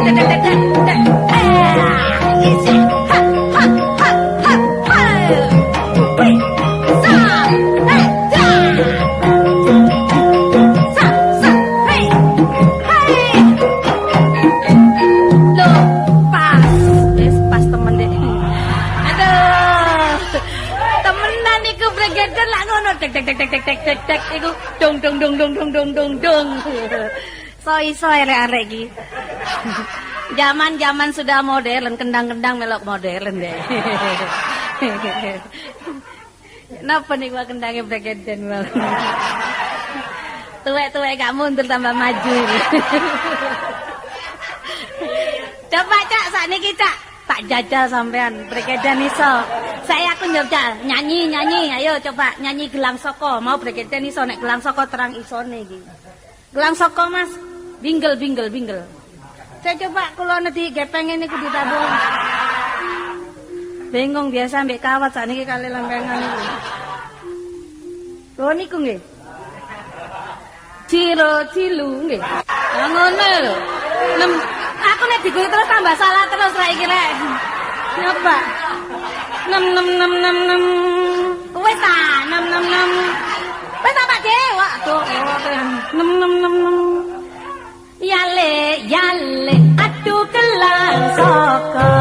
tek tek tek tek. Isi. Ha ha ha ha ha. Wih. Sa. Eh, da. Sa sa. Hei. Hei. Loh, pas. Wis pas temen dek. Aduh. Temenan iku breakdance lak ngono tek tek tek tek tek tek tek tek iku dong dong dong dong dong dong dong dong. So iso arek-arek iki. Zaman-zaman sudah modern, kendang-kendang melok modern deh. Napa niku kendangnya breakdance wae. Tuwek-tuwek gak mundur tambah maju. Coba Cak, sakniki Cak, tak jajal sampean breakdance iso. Saya aku njajal nyanyi nyanyi, ayo coba nyanyi Gelang Soko. Mau breakdance iso nek Gelang Soko terang isone iki. Gelang Soko Mas, binggel binggel binggel. Saya coba kula nedhi gepeng niku ditabung. Bingung biasa ambek kawat sakniki kali lempengan niku. Lho niku nggih. Ciro cilu nggih. Lah ngono lho. Nem, aku nek diguyu terus tambah salah terus rek iki rek. Nyoba. 6 6 6 6 6. Wis ta, 6 6 6. Wis ta Pak De, wah tuh 6 6 6 6. Yale yale aduh Gelang Soko.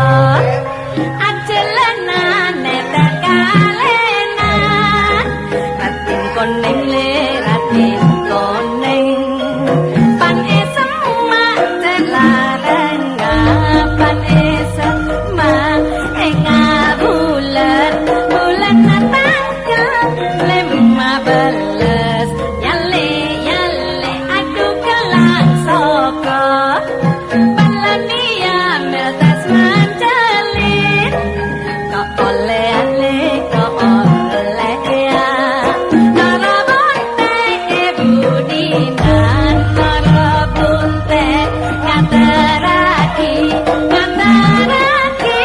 Ajelena netel kalena. Raden Koneng le Raden Koneng. Pan semak celarenga pan semak enga bulan bulan tanggal 15 yale yale aduh Gelang Soko. Palania meltas manjalin kok oleh ale kok oleh ya Nara bunte Ibu Dinan Nara bunte ngateraki ngateraki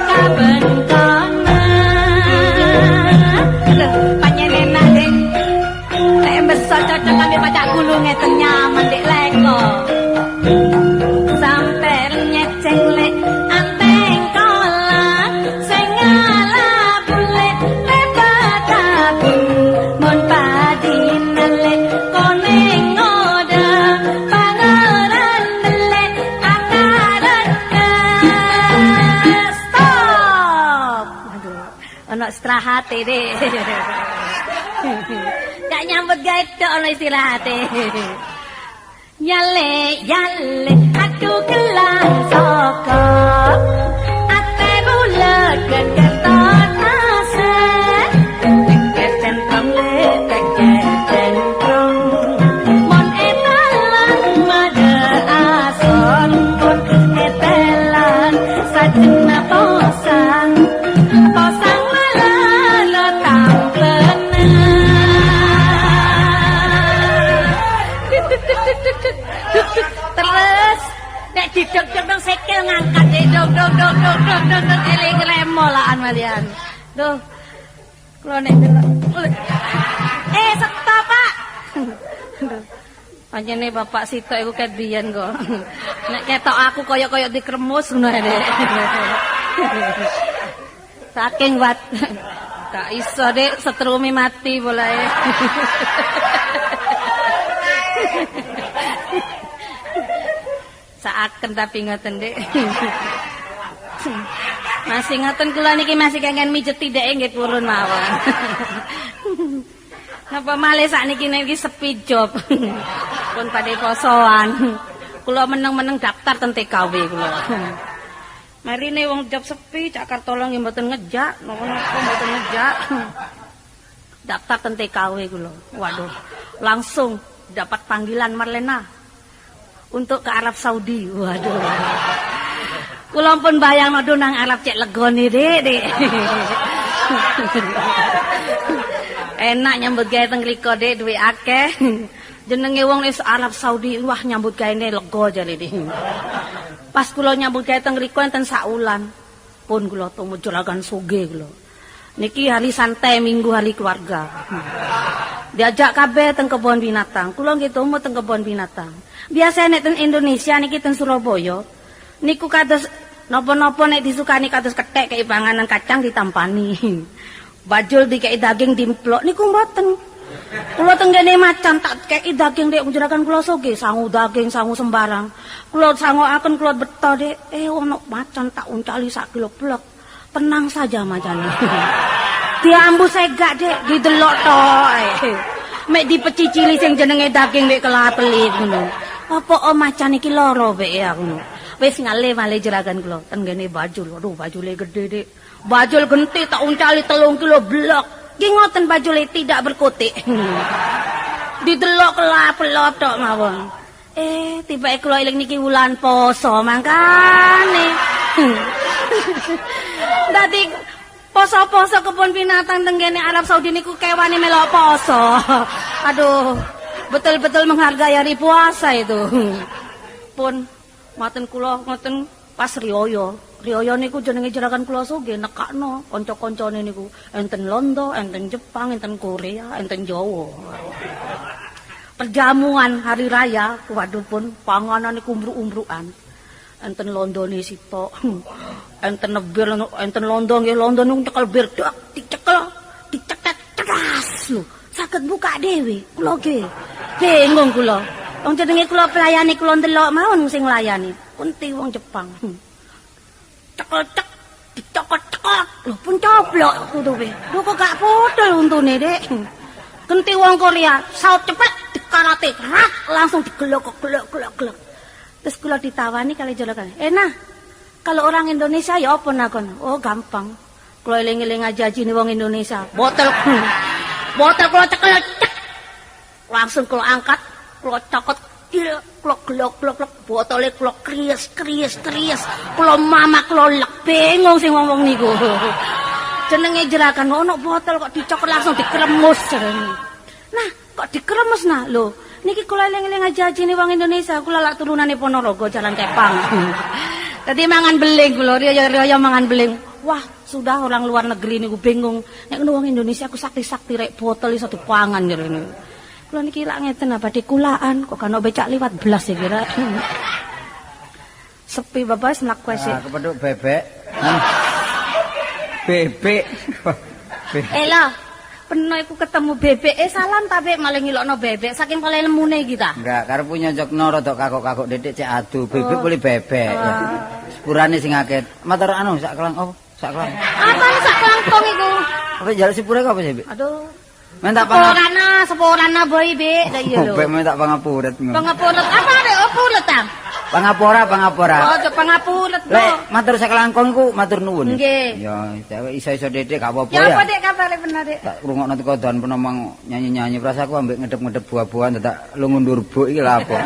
kaben kona. Aduh, panjen enak dek. Nek besok cocok kami pacak gulu ngeten nyaman dek leko. Sampai nyeceng le anteng kola sing ala bule lebatabun mon padinale koneng ngoda pangeran le akaran. Stop. Aduh, ono istirahate dek. Gak nyambut gawe tok ono istirahate. Yale yale aduh Gelang Soko. Ate bulet kertase. Teker centong le teker centong. Mon etelan made ason mon etelan sajena posang. Posang malala tampena. Terus nek didok-dok nang sikil ngangkat dek dok dok dok dok dok dok dok eling remo laan malian. Duh. Kula nek delok. Stop, Pak. Pancene Bapak sitok iku ket biyen kok. Nek ketok aku kaya-kaya dikremus ngono ae, Dek. Saking wat gak iso Dek, setrumi mati bolae. Saaken tapi ngoten Dek. Masih ngoten kula niki masih kengken mijeti dek nggih purun mawon. Napa malih sakniki niki sepi job. Pun padhe posoan. Kula meneng-meneng daftar ten TKW kula. Marine wong job sepi, Cak Kartolo nggih mboten ngejak, napa-napa mboten ngejak. Daftar ten TKW kula. Waduh, langsung dapat panggilan Marlena untuk ke Arab Saudi. Waduh. Kula pun bayangno aduh nang Arab cek legone Dek, Dek. Enak nyambut gawe teng mriko Dek, duwe akeh. Jenenge wong wis Arab Saudi, wah nyambut gaene lega jare Dek. Pas kula nyambut gawe teng mriko enten saulan. Pun kula temu juragan soge kula. Niki hari santai Minggu hari keluarga. Diajak kabeh teng kebon binatang. Kula nggih tumu teng kebon binatang. Biasa nek teng Indonesia niki teng Surabaya. Niku kados napa-napa nek disukani kados kethek kei panganan kacang ditampani. Bajul dikei daging dimplok niku mboten. Kula tenggene macan tak kei daging dek juragan kula soge sangu daging sangu sembarang. Kula sangokaken kula beto dek. Ono macan tak uncali sak kilo plek. Tenang saja macane. Diambu segak dek didelok tok. Mek dipecicili sing jenenge daging mek kelapeli ngono. Apa o macan iki lara wek aku ngono. Wis ngale-male juragan kula tenggene bajul. Aduh bajule gede dek. Bajul genti tak uncali 3 kilo blok. Ki ngoten bajule tidak berkutik. Didelok kelap-kelop tok mawon. Tibake kula eling niki wulan poso mangkane. Dadi poso-poso kebun binatang tenggene Arab Saudi niku kewane melok poso. Aduh, betul-betul menghargai hari puasa itu. Pun maten kula ngoten pas riyoyo. Riyoyo niku jenenge juragan kula soge nekakno kanca-kancane niku enten Londo, enten Jepang, enten Korea, enten Jawa. Perjamuan hari raya, waduh pun panganan niku umbruk-umbrukan. Enten Londone sitok. Enten bir, enten Londo nggih, Londo niku nyekel bir dak dicekel, dicetet ceras lho. Saged buka dhewe kula nggih. Bingung kula. Wong jenenge kula pelayani kula ndelok mawon sing nglayani. Kunti wong Jepang. Cekel cek dicokot cekot. Lho pun coblok tutupe. Lho kok gak podol untune, Dek. Genti wong Korea, saut cepet dikarate, rak langsung digelok gelok gelok gelok. Terus kula ditawani kali juragan. Nah, kalau orang Indonesia ya apa nakon? Oh, gampang. Kula eling-eling aja ajine wong Indonesia. Botol. Botol kula cekel cek. Langsung kula angkat, kula cokot, kula gelok gelok gelok, botole kula kries kries kries. Kula mamak kula lek bingung sing wong-wong niku. Jenenge juragan ono botol kok dicokot langsung dikremus. Nah, kok dikremus nah lho. Niki kula eling-eling aja ajine wong Indonesia, kula lak turunane Ponorogo Jalan Kepang. Dadi mangan beling kula, riyo-riyo mangan beling. Wah, sudah orang luar negeri niku bingung. Nek ngono wong Indonesia aku sakti-sakti rek botol iso dipangan ngene. Kula niki lak ngeten apa dikulaan kok kan becak liwat blas ya kira. Sepi bapak wis mlaku sik. Ah, kepethuk bebek. Bebek. Lho, peno iku ketemu bebek, salam ta bek malah ngilokno bebek saking paling lemune iki ta. Enggak, karepku nyocokno rada kagok-kagok dhithik cek adu. Bebek boleh bebek. Sepurane sing akeh. Matur anu sak kelang oh, sak kelang. Apa sak kelangkong iku? Apa njaluk sepure apa sih, Bek? Aduh. Minta pangap. Sepurana, sepurana boy, Bek. Lah iya lho. Bek minta pangapuret. Pangapuret apa arek opo ta? Pangapura, pangapura. Oh, pangapuret to. Lek matur sak kelangkong iku matur nuwun. Nggih. Ya, cewek iso-iso dhithik gak apa-apa Ya ya. apa Dek kabare bener, Dek? Tak rungokno teko dan penomang nyanyi-nyanyi prasaku ambek ngedep-ngedep buah-buahan dadak lungu ndurbuk iki lha apa.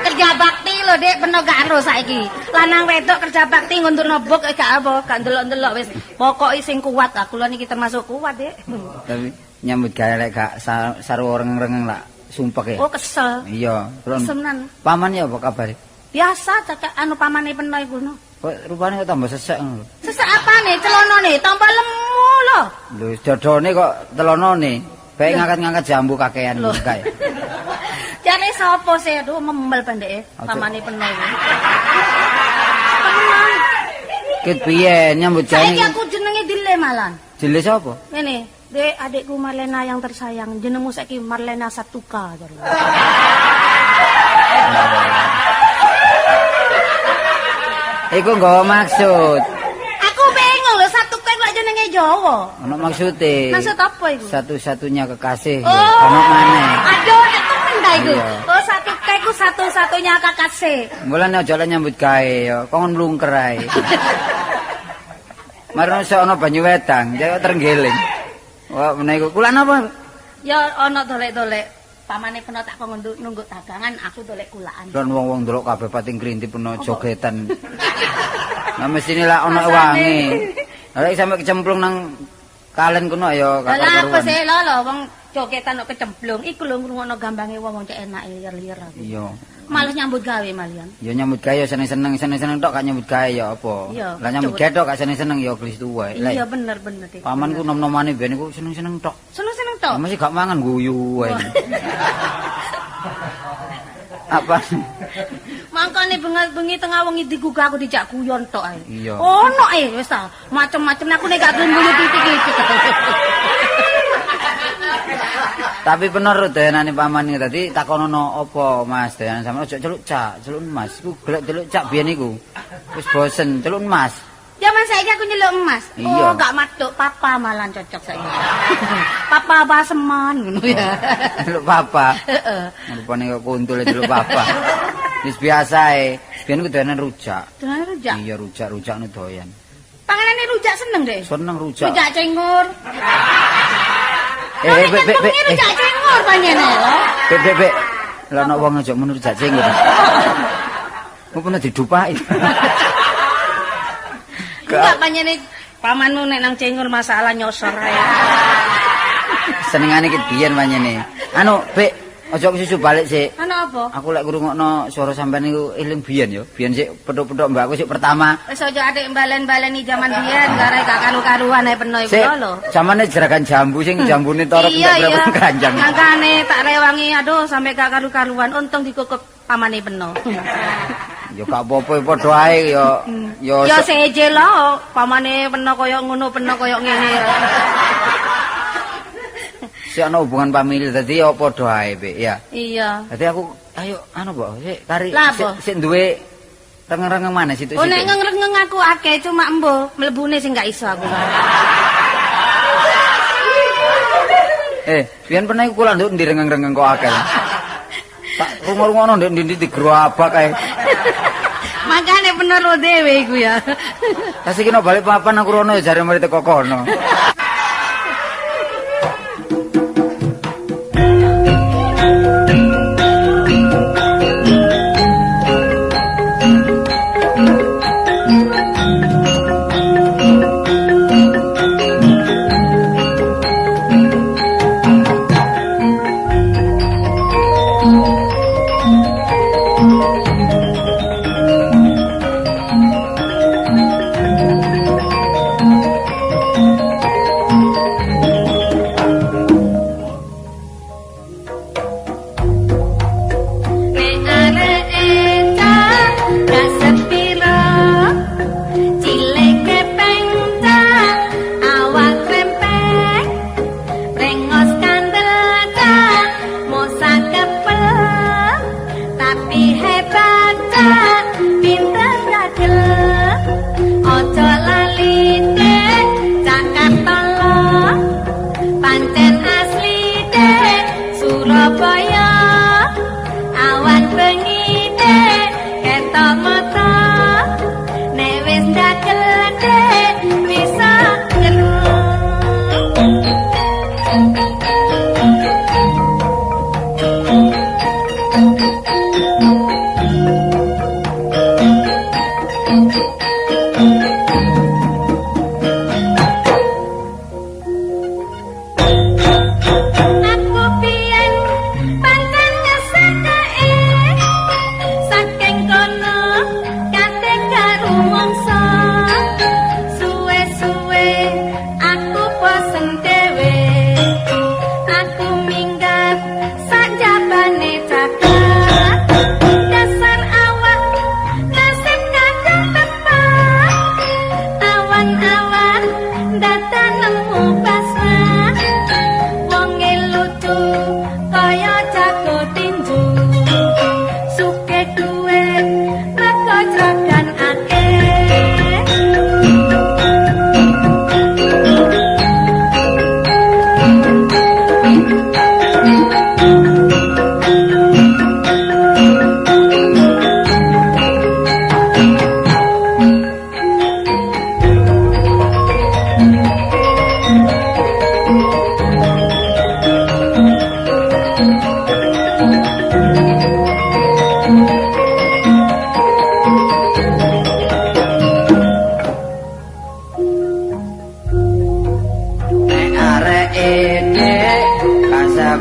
Kerja bakti lho, Dek, peno gak ero saiki. Lanang wedok kerja bakti ngundurno buk gak apa, gak ndelok-ndelok wis. Pokoke sing kuat, aku lho niki termasuk kuat, Dek. Tapi nyambut gawe lek gak sarwa rengeng-rengeng lak sumpek ya. Oh, kesel. Iya, Kesenan. Paman ya apa kabare? Biasa cacak anu pamane peno iku no. Kok rupane kok tambah sesek ngono. Sesek apane? Celonone tambah lemu lho. Lho, dodone kok telonone. Bae ngangkat-ngangkat jambu kakean kae. Jare sapa sih? Aduh memel pendeke pamane peno iku. Tenan. Ket piye nyambut gawe? Saiki aku jenenge Dile malan. Dile sapa? Ngene, Dek, adikku Marlena yang tersayang. Jenengmu saiki Marlena Satuka. Iku nggawa maksud. Aku bingung lho, Satuka iku lak jenenge Jawa. Ono maksude. Maksud apa iku? Satu-satunya kekasih. Oh. Ono maneh. Aduh, nek temen ta iku. Iya. Oh, Satuka iku satu-satunya kekasih. Mulane aja lek nyambut gawe ya, kongon mlungker ae. Marno sok ono banyu wedang, ya trenggiling. Wah, menawa iku kulan apa? Ya ono dolek-dolek. Pamane peno tak kon nunggu dagangan, aku dolek kulaan. Lan wong-wong ndelok kabeh pating krintip peno jogetan. Nah mestine lak ono wangi. Lah lek sampe kecemplung nang kalen kono ya Lah apa karuan. sih lho lho wong jogetan kok kecemplung. Iku lho ngrungokno gambange wong-wong cek enak lir-lir aku. Iya. Males nyambut gawe malian. Ya nyambut gawe ya seneng-seneng, seneng-seneng tok gak nyambut gawe ya apa. Lah nyambut gawe tok gak seneng-seneng ya gelis tuwa. Iya bener bener. Pamanku nom-nomane biyen iku seneng-seneng tok. Seneng-seneng tok. Mesti gak mangan guyu wae. Apa? Mangkane bengi tengah wengi digugah aku dijak guyon tok ae. Iya. Ono ae wis ta, macem-macem aku nek gak gelem guyu titik-titik. Tapi bener doyanane paman iki dadi takonono apa Mas doyanan sampean ojo celuk cak, celuk Mas. Iku gelek celuk cak biyen iku. Wis bosen celuk Mas. Zaman saiki aku nyeluk emas. Iya. Oh, gak matuk papa malah cocok saiki. Papa paseman ngono ya. Celuk papa. Heeh. Rupane kok kuntul celuk papa. Wis biasa ae. Biyen ku doyanan rujak. Doyanan rujak. Iya rujak-rujak nu doyan. Panganane rujak seneng deh. Seneng rujak. Rujak cengur. Eh, be be be. Rujak cengur panjene lho. Be be be. Lah ana wong aja mun rujak cengur. Ku pernah didupaki. Enggak panjene pamanmu nek nang cengur masalah nyosor ae. Senengane ki biyen panjene. Anu, Bek, aja kesusu balik sik. Ana apa? Aku lek ngrungokno swara sampean niku eling biyen yo. Biyen sik petuk-petuk mbakku sik pertama. Wis aja atik balen-baleni jaman biyen, gare gak karu-karuan ae peno iku lho. Zamane jeragan jambu sing jambune torok Iya, entek iya. keranjang. Mangkane tak rewangi aduh sampe gak karu-karuan untung dikukup pamane peno. Ya gak apa-apa padha ae ya ya Ya seje lho, pamane peno kaya ngono, peno kaya ngene. Sik ana hubungan famili dadi ya padha ae, Bek, ya. Iya. Dadi aku ayo anu, Mbok, sik kari sik duwe rengeng-rengeng maneh situk-situk. Oh nek rengeng aku akeh cuma embo mlebune sing gak iso aku. Biyen pernah iku kula nduk ndi rengeng-rengeng kok akeh. Tak rungo-rungono nduk ndi-ndi digerobak kae. Makane bener lo dhewe iku ya. Tas iki nek balik papan aku rono ya jare mari teko kono.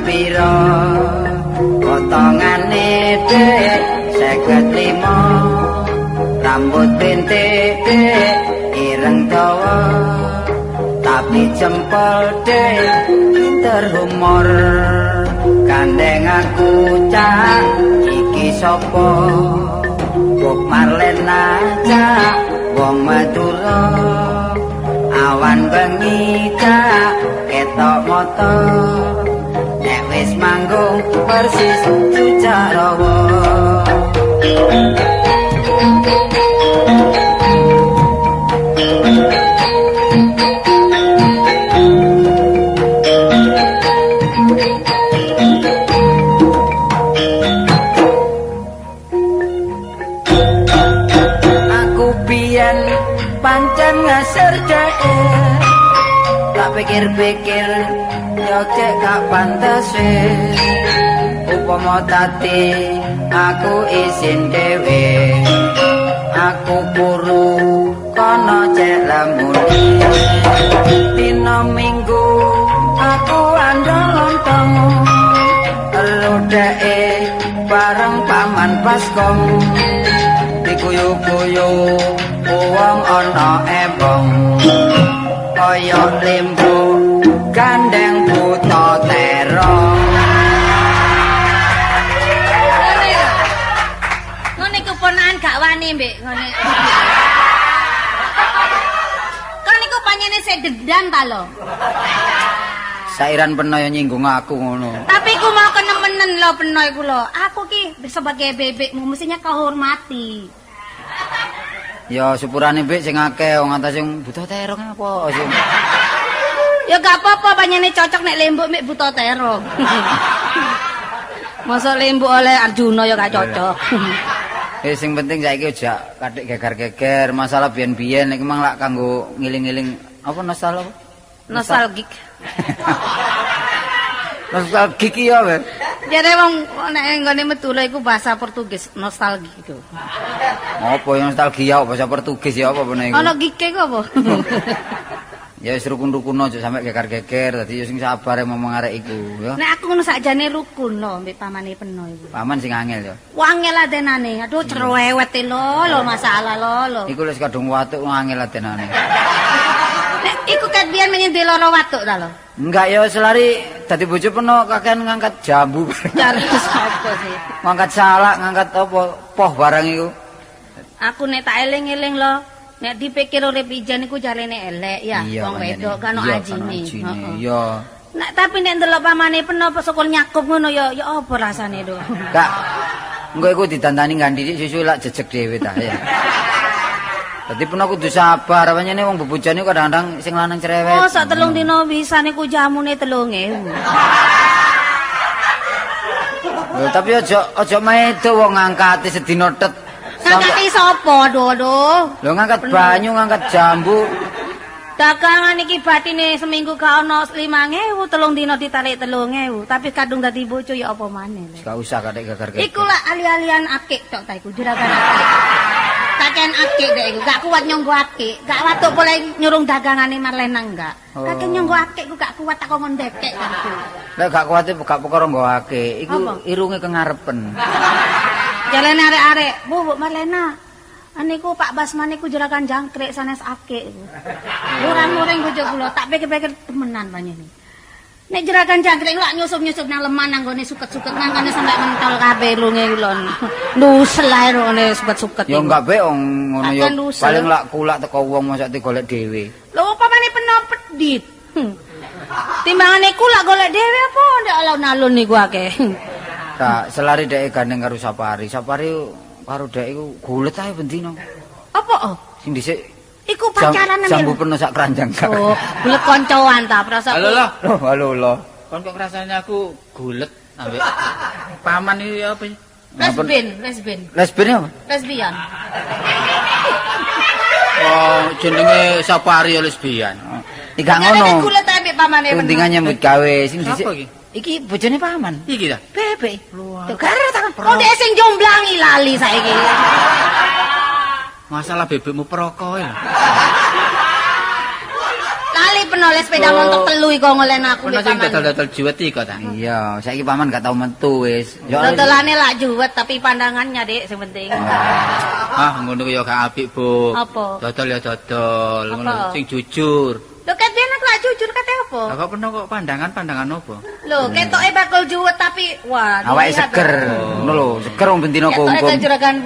Piro potongane dek 55 rambut printik dek ireng dawa tapi jempol dek pinter humor gandeng aku cak iki Iki sapa? Bok Marlena cak wong Madura. Awan bengi cak ketok moto. Nek wis manggung persis cucak rawa. Aku biyen pancen ngasir dheke. Tak pikir-pikir yo cek gak pantese. Upama tadi aku isin dhewe. Aku kuru kono cek lemune. Dina Minggu aku andol lontong. Elu dheke bareng paman Baskom. Diguyu-guyu wong ana embong. Kaya lembu gandeng buta terong. Ngene iku ponakan gak wani mbek ngene. Kon niku panjene sik dendam ta lho. Sairan peno yo nyinggung aku ngono. Tapi ku mau kenemenen lho peno iku lho. Aku ki sebagai bebekmu mestinya kau hormati. Ya sepurane mbek sing akeh wong atas sing buta terong apa sing. Ya gak apa-apa panjene cocok nek lembuk mek buta terong. Mosok lembuk oleh Arjuna ya gak cocok. Sing penting saiki aja kathik geger-geger masalah biyen-biyen iki mang lak kanggo ngiling-ngiling apa nostal apa? Nostalgik. Nostalgik ya, Beb. Jare wong nek nggone Madura iku bahasa Portugis nostalgik iku. Apa ya nostalgia bahasa Portugis ya apa bener iku? Ana gike iku apa? Ya wis rukun-rukun aja sampe geger-geger dadi ya sing sabar ngomong arek iku ya. Nek aku ngono sakjane rukun lho mbek pamane peno iku. Paman sing angel ya. Wangel adenane. Aduh cerewet lho lho masalah lho lho. Iku wis kadung watuk angel adenane. Nek iku ket biyen menyendhi lara watuk ta lho. Enggak ya selari dadi bojo peno kakean ngangkat jambu. Jare sapa sih? Ngangkat salak, ngangkat apa poh barang iku. Aku nek tak eling-eling lho. Nek dipikir urip ijen iku jarene elek ya, wong wedok kan ono ajine. Heeh. Iya. Nek tapi nek ndelok pamane peno apa syukur nyakup ngono ya ya apa rasane lho. Kak. Engko iku didandani ngandi susu lak jejeg dhewe ta ya. Dadi peno kudu sabar, pancene wong bebojone kadang-kadang sing lanang cerewet. Oh, sak 3 dina wisane ku jamune 3.000. Lho, tapi aja medo wong ngangkati sedina tet. Ngangkati sapa, aduh aduh. Lho ngangkat banyu, ngangkat jambu. Dagangan iki batine seminggu gak ono 5.000, 3 dina ditarik 3.000, tapi kadung dadi bojo ya apa maneh. Gak usah kathik geger-geger. Iku lak ali-alian akik tok ta iku, juragan akik. Kakean akik dek iku, gak kuat nyonggo akik, gak watuk boleh nyurung dagangane Marlena enggak. Kakean nyonggo akik ku gak kuat tak kongkon ndekek aku. Lek gak kuat gak perkara nggo akik, iku irunge kengarepen. Jalan arek-arek, Bu, Bu Marlena. Niku Pak Basman niku juragan jangkrik sanes akik. Murang-muring bojo kula, tak pikir-pikir temenan panjenengan. Nek juragan jangkrik lak nyusup-nyusup nang leman nang gone suket-suket mangkane sampe mentol kabeh irunge kula. Ndusel ae rone suket-suket. Ya enggak be wong ngono ya. Paling lak kulak teko wong mosok digolek dhewe. Lho upamane peno pedhit. Timbangane kulak golek dhewe apa ndak alun-alun niku akeh. Tak selari dhek gandeng karo Sapari. Sapari karo dhek iku gulet ae bendina. Apa? Sing dhisik iku pacaran jambu peno sak keranjang. Oh, gulet koncoan ta perasaan. Halo lho. Halo lho. Kon kok rasane aku gulet ambek paman iki apa? Lesbien, lesbien. Lesbien apa? Lesbian. Oh, jenenge Sapari ya lesbian. Iki gak ngono. Gulet ambek pamane. Guntingan nyambut gawe sing dhisik. Iki bojone paman. Iki ta? Bebek. Tuh karo tangan. Kok dhek sing jomblangi lali saiki. Masalah bebekmu peroko ya. Lali penoleh sepeda motor 3 iku ngolen aku mbek paman. Sing dodol-dodol juwet iku ta. Iya, saiki paman gak tau metu wis. Dodolane lak juwet tapi pandangannya Dik sing penting. Ah, ngono ku ya gak apik, Bu. Apa? Dodol ya dodol, ngono sing jujur. Lho ket biyen aku lak jujur kate apa? Lah kok peno kok pandangan-pandangan apa? Lho, ketoke bakul juwet tapi wah, Awake seger. Ngono lho, seger wong bendina Ketoke kungkum. juragan.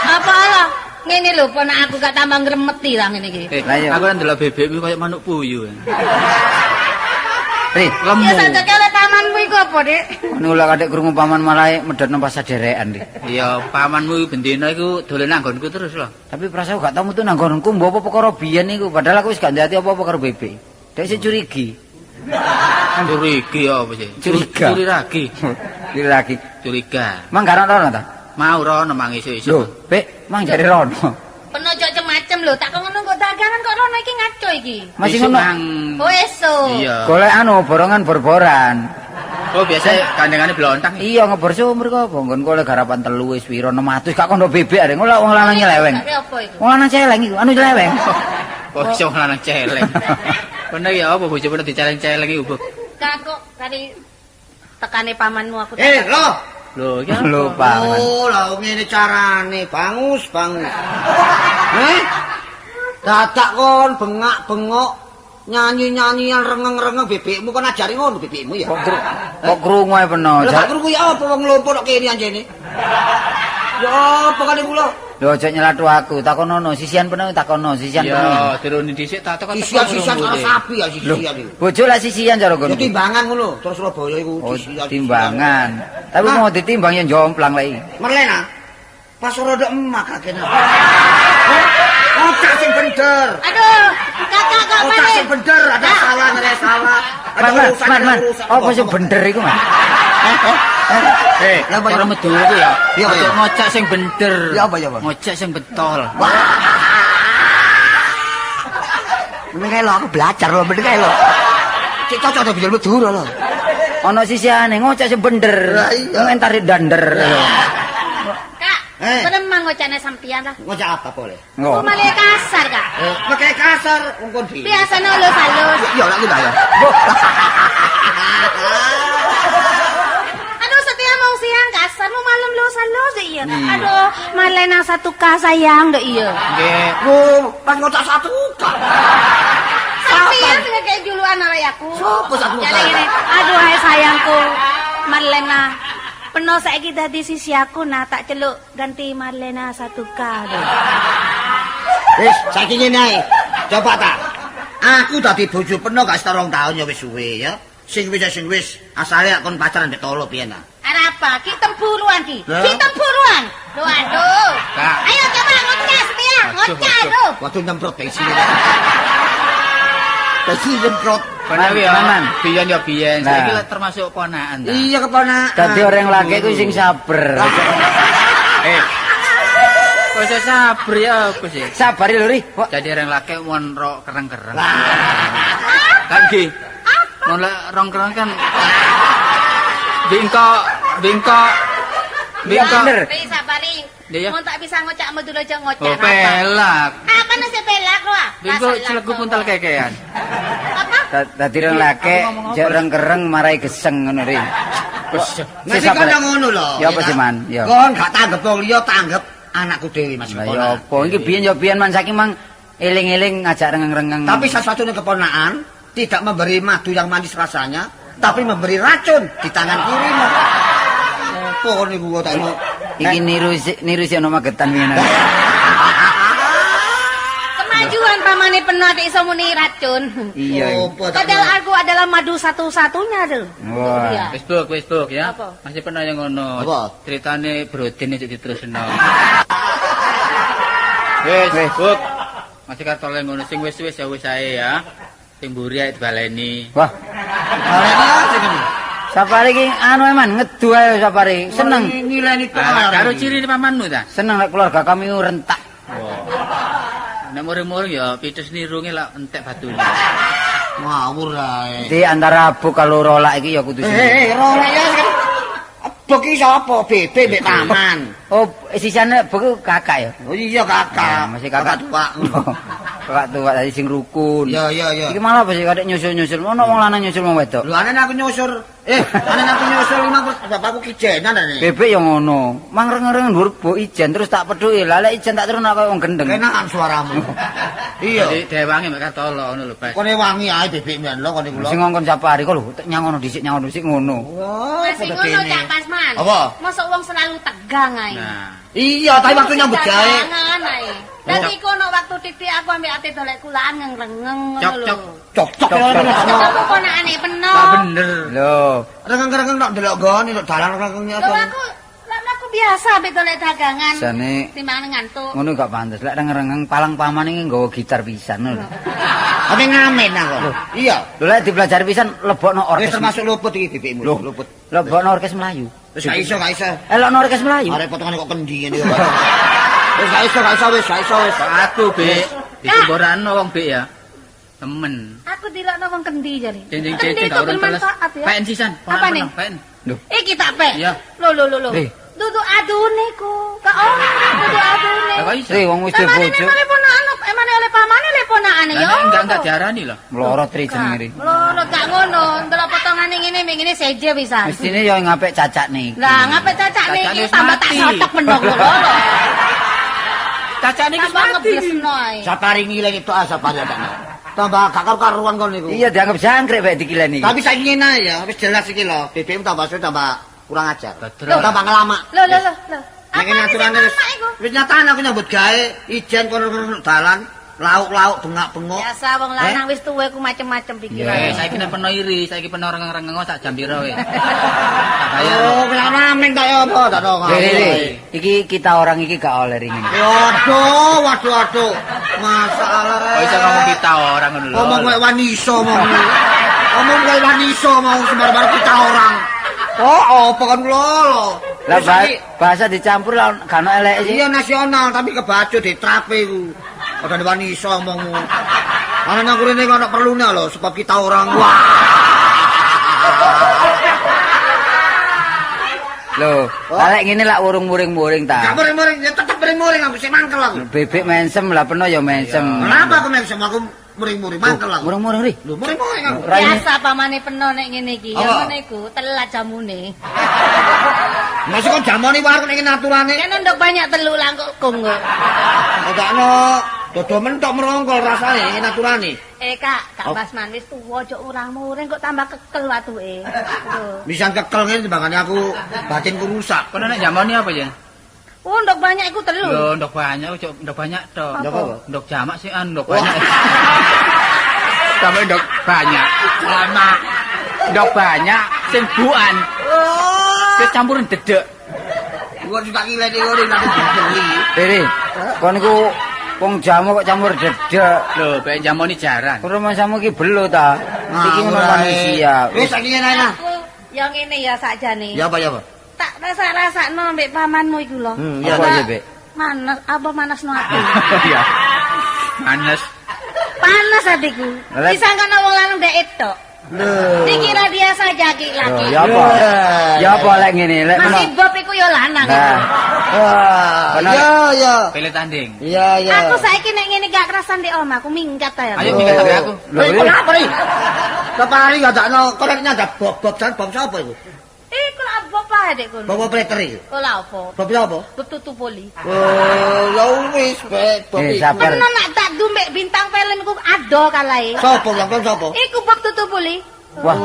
Apa lah? Ngene lho, ponak aku gak tambah ngremeti lah ngene iki. Lah iya. Aku kan ndelok bebekmu koyo manuk puyuh. Ri, Lemu. Ya sajake oleh tamanmu iku apa, Dik? ngono lho kadek krungu paman malah medhot nang pasar derekan, Ri. Iya, pamanmu bendina iku dolen nang nggonku terus lho. Tapi perasaan gak tau metu nang nggonku mbok apa perkara biyen iku, padahal aku wis gak ndati apa-apa karo bebek. Dek sik curigi. Curigi apa sih? Curiga. Curiragi. Curigi. Curiga. Mang gak rono ta? Mau rono mang isuk-isuk. Lho, Bek, mang jare rono. Peno ojo macem-macem lho, tak kok ngono kok dagangan kok rono iki ngaco iki. Masih Isuk ngono. Mang. Oh esuk. Iya. Golek anu borongan bor-boran. Oh biasa kandangane blontang. Iya ngebor sumur kok apa nggon oleh garapan telu wis pira 600 gak kondo bebek arek ngono wong lanang nyeleweng. Gak apa iku? Wong lanang celeng iku, anu celeweng. Kok iso wong lanang celeng. Bener ya apa bojo bener diceleng-celeng iku, Bu. Kak kok tadi tekane pamanmu aku. Lho. Lho, iki apa? Lho, paman. Oh, lah ngene carane, bangus, bangus. Heh? Dadak kon bengak-bengok nyanyi-nyanyian rengeng-rengeng bebekmu kon ajari ngono bebekmu ya. Kok krungu ae peno. Lah gak krungu ya apa wong lompo tok kene anjene. Ya apa kali kula? Lho aja nyelatu aku, takonono sisian peno takono sisian peno. Iya, diruni dhisik tak teko Sisian-sisian karo sapi ya sisian iku. Bojo lah sisian cara Ya ngono. timbangan ngono, terus Surabaya iku Oh, sisian. timbangan. Tapi mau ditimbang ya jomplang lagi. Merlena. Pas ora ndek emak kakene. Otak sing bener. Aduh, kakak kok Otak mana? sing bener, ada salah, ada salah. Ada Man, urusan, man, ada man. urusan. Apa sing bener iku, Man? Eh, Lah, apa, cara ya? Madura iku ya. Iya, apa, Ojo ya? ngocak sing bener. Iya, apa, ya, apa? Ngocak sing betol. Mending kae lho aku belajar lho, mending kae lho. Cek cocok to bijil Madura lho. Ono sisiane ngocak sing bener. Lah, iya. Wong entar dander. Kak, Eh. kono mang ngocane sampean lah. Ngocak apa boleh? Kok malah kasar, Kak? Pakai kasar wong kon dhewe. Biasane halus-halus. Iya lak kuwi ya. Aduh, setia mau siang kasar, mau malam halus-halus deh iya. Aduh, Marlena 1K sayang deh iya. Nggih. Lho, pas ngocak satu kak. Sampean sing kayak julukan arek aku. Sopo satu Jadi kak? gini, aduh hai sayangku Marlena. Peno saiki dadi sisi aku nah tak celuk ganti Marlena 1K deh. Wis, saiki ngene ae. Coba ta. Aku dadi bojo peno gak setara 2 tahun ya wis suwe ya. Sing wis sing wis, asale kon pacaran mbek tolo piye ta? Arep apa? Ki temburuan ki. Lah? Ki temburuan. Loh aduh. Kak. Ayo coba ngocah setia, Aduh, ngocah aduh. aduh. Waduh nyemprot bensin. Bensin nyemprot. Bener ya. Man, man. Biyen ya biyen. Nah. Saiki lek termasuk ponakan ta. Iya keponakan. Dadi orang laki iku sing sabar. Eh. Kok iso sabar ya apa sih? Sabar lho, Ri. Kok Jadi orang laki mon rok kereng-kereng. Kan nggih. Mon lek rong kereng kan bingkok, bingkok. Iya, Bingkok. bener. Ri sabari. Iya, iya. Mun tak bisa ngocak Madura aja ngocak. Oh, pelak. Apa nasi pelak lo? ah? Bingkok celegu puntal kekean. Apa? Dadi orang laki Aku ngomong apa? jek reng-kereng marai geseng ngono, Ri. Mesti kon ngono lho. Ya apa sih, Man? Ya. Kon gak tanggep wong liya, tanggep anakku dhewe Mas Lah ya apa iki biyen ya biyen man saiki mang eling-eling ngajak rengeng-rengeng. Tapi satu-satunya keponakan tidak memberi madu yang manis rasanya, tapi memberi racun di tangan kirimu. Apa kon iku kok tak mau? Iki niru si ono Magetan biyen. Kemajuan pamane penuh ati iso muni racun. Iya. Apa tak Padahal aku adalah madu satu-satunya tuh. Wah. Iya. Facebook, Facebook ya. Apa? Masih pernah yang ngono. Apa? Ceritane Brodin itu diterusno. Wis, Wis. Buk. Masih kartole ngono sing wis-wis ya wis ae ya. Sing mburi ae dibaleni. Wah, Baleni aja gini. Sapari iki anu eman ngedu ae Sapari. Seneng. Ngileni tok. Ah, karo ciri pamanmu ta? Seneng lek keluarga kami rentak. Nek muring-muring ya pitus nirunge lak entek batune. Ngawur ae. Di antara abu kalau rolak iki ya kudu sing. Rolak ya sekarang. Bok iki sapa? Bebe mbek paman. Oh, sisane buku kakak ya. Oh iya kakak. Nah, masih kakak. tua. Kakak tua tadi sing rukun. Iya, iya, iya. Iki malah apa sih kadek nyusul-nyusul. Ono wong lanang nyusul wong wedok. Lho aneh aku nyusul. Aneh aku nyusul lima bapakku kijenan aneh. Bebek yo ngono. Mang reng-reng dhuwur bo ijen terus tak pethuki. Lah lek ijen tak terus koyo wong gendeng. Kenakan suaramu. Iya. Jadi dewangi mek Kartolo ngono lho, Bas. Kone wangi ae bebek men lho kone kula. Sing ngongkon Sapari kok lho nyangono dhisik nyangono dhisik ngono. Wah, Masih ngono Cak Pasman. Apa? Mosok wong selalu tegang ae. Nah. Iya, tapi waktu nyambut gawe. Dagangan ae. Dadi iku ono waktu titik aku ambek ate dolek kulaan ngrengeng ngono lho. Cok cok. Ketemu ponakane peno. Tak bener. Lho, Rengeng-rengeng tok ndelok gone tok dalan rengengnya Lho aku aku biasa ambek dolek dagangan. Jane timbangane ngantuk. Ngono gak pantes. Lek rengeng-rengeng palang paman iki nggawa gitar pisan lho. Ame ngamen aku. Iya. Lho lek dipelajari pisan lebokno Wis orkes. termasuk luput iki bebekmu. Lho, Luput. Lebokno orkes Melayu. Wis gak iso, gak iso. Elokno orkes Melayu. Arep potongane kok kendi ngene kok. Wis gak iso, gak iso wis, gak iso wis. Aku, Bek. Disemborano wong, Bek ya. Temen. Aku dilokno wong kendi jare. Cincin-cincin Kendi gak itu urun teles. bermanfaat ya. Pen sisan. Apa nih? Pen. Lho. Iki tak pek. Iya. Lho lho lho lho. Dudu adune ku. Gak ono dudu adune. Lah kok iso? Sri wong wis duwe bojo. Emane ponakan, emane oleh pamane oleh ponakane ya. Lah enggak diarani lho. Mlorot ri jenenge ri. Mlorot gak ngono, ndelok potongane ngene ngene seje pisan. Mestine ya ngapik cacak niki. Lah ngapik cacak niki tambah tak sotek menok lho. Cacak niki tambah ngeblesno ae. Sapari ngileng itu ah sapari adane. Tambah gak karu-karuan kon niku. Iya dianggap jangkrik bae dikileni iki. Tapi saiki ngene ae ya, wis jelas iki lho, BBM tambah suwe tambah kurang ajar. Tambah ngelamak. Lho lho lho lho. Nek ngene aturane wis wis nyatane aku nyambut gawe ijen kono dalan, lauk-lauk bengak-bengok. Biasa wong lanang wis tuwa ku macem-macem pikiran. Saiki nek peno iri, saiki peno rengeng-rengeng sak jam pira kowe. Tak bayar. Oh, ngamen tak ya apa tak dong. Iki kita orang iki gak oleh ringin. Waduh, waduh, waduh. Masalah rek. Kok iso ngomong kita orang ngono lho. Ngomong koyo waniso ngomong. Ngomong koyo waniso mau sembar-bar kita orang. Oh, apa kan lho. Lah bahasa dicampur lah gak ono eleke sih. Iya nasional tapi kebacut ditrape iku. Padha waniso omongmu. Ana nang kurene kok ono perlune lho sebab kita orang. Wah. Lho, lek ngene lak urung muring-muring ta. Gak muring-muring, ya tetep muring-muring aku sik mangkel aku. Bebek mensem lah peno ya mensem. Kenapa aku mensem? Aku muring-muring mangkel aku. Muring-muring ri. Lho, muring-muring aku. Biasa pamane peno nek ngene iki. Ya ngene iku telat jamune. Masih kok jamone warung nek ngene aturane. Kene ndok banyak telu langkung kok. Ndakno dodo mentok merongkol rasane ngene aturane. Kak, Kak Basman wis tuwa aja urang-muring kok tambah kekel watuke. Misan kekel ngene timbangane aku batinku rusak. Kono nek jamone apa ya? Oh, ndok banyak iku telu. Lho, ndok banyak ojo ndok banyak to. Ndok apa? Ndok jamak sih an ndok banyak. Sampe ndok banyak. Lama. Ndok banyak sing buan. Wis campuran dedek. Gua juga ngileni ngene nanti dibeli. Riri, kon niku wong jamu kok campur dedek. Lho, bae jamoni jaran. Rumah jamu iki belo ta. Iki ngono manusia. Wis saiki ngene ae. Aku ya ngene ya sakjane. Ya apa ya apa? Tak rasa-rasakno ambek pamanmu iku lho. Iya apa ya, Bek? Manas, apa manasno ati? Iya. Manas. Panas atiku. Disangkane wong lanang ndek etok. Lho. Dikira dia saja ki laki. Ya apa? Ya apa lek ngene, lek masih Bob iku ya lanang. Nah. Wah, iya iya. Pilih tanding. Iya iya. Aku saiki nek ngene gak kerasan ndek omah, aku minggat ae. Ayo minggat sampe aku. Lho, kenapa ri? Kepari gak dakno korek nyadap bob-bob jan bob sapa iku? Iku lak bob ae dek kono. Bob preter iki. Kok lha apa? Bob apa? Bob tutu poli. Oh, ya wis beb bob iki. Peno nak tak dumbek bintang film iku ado kalae. Sapa yang kon sapa? Iku bob tutu poli. Wah,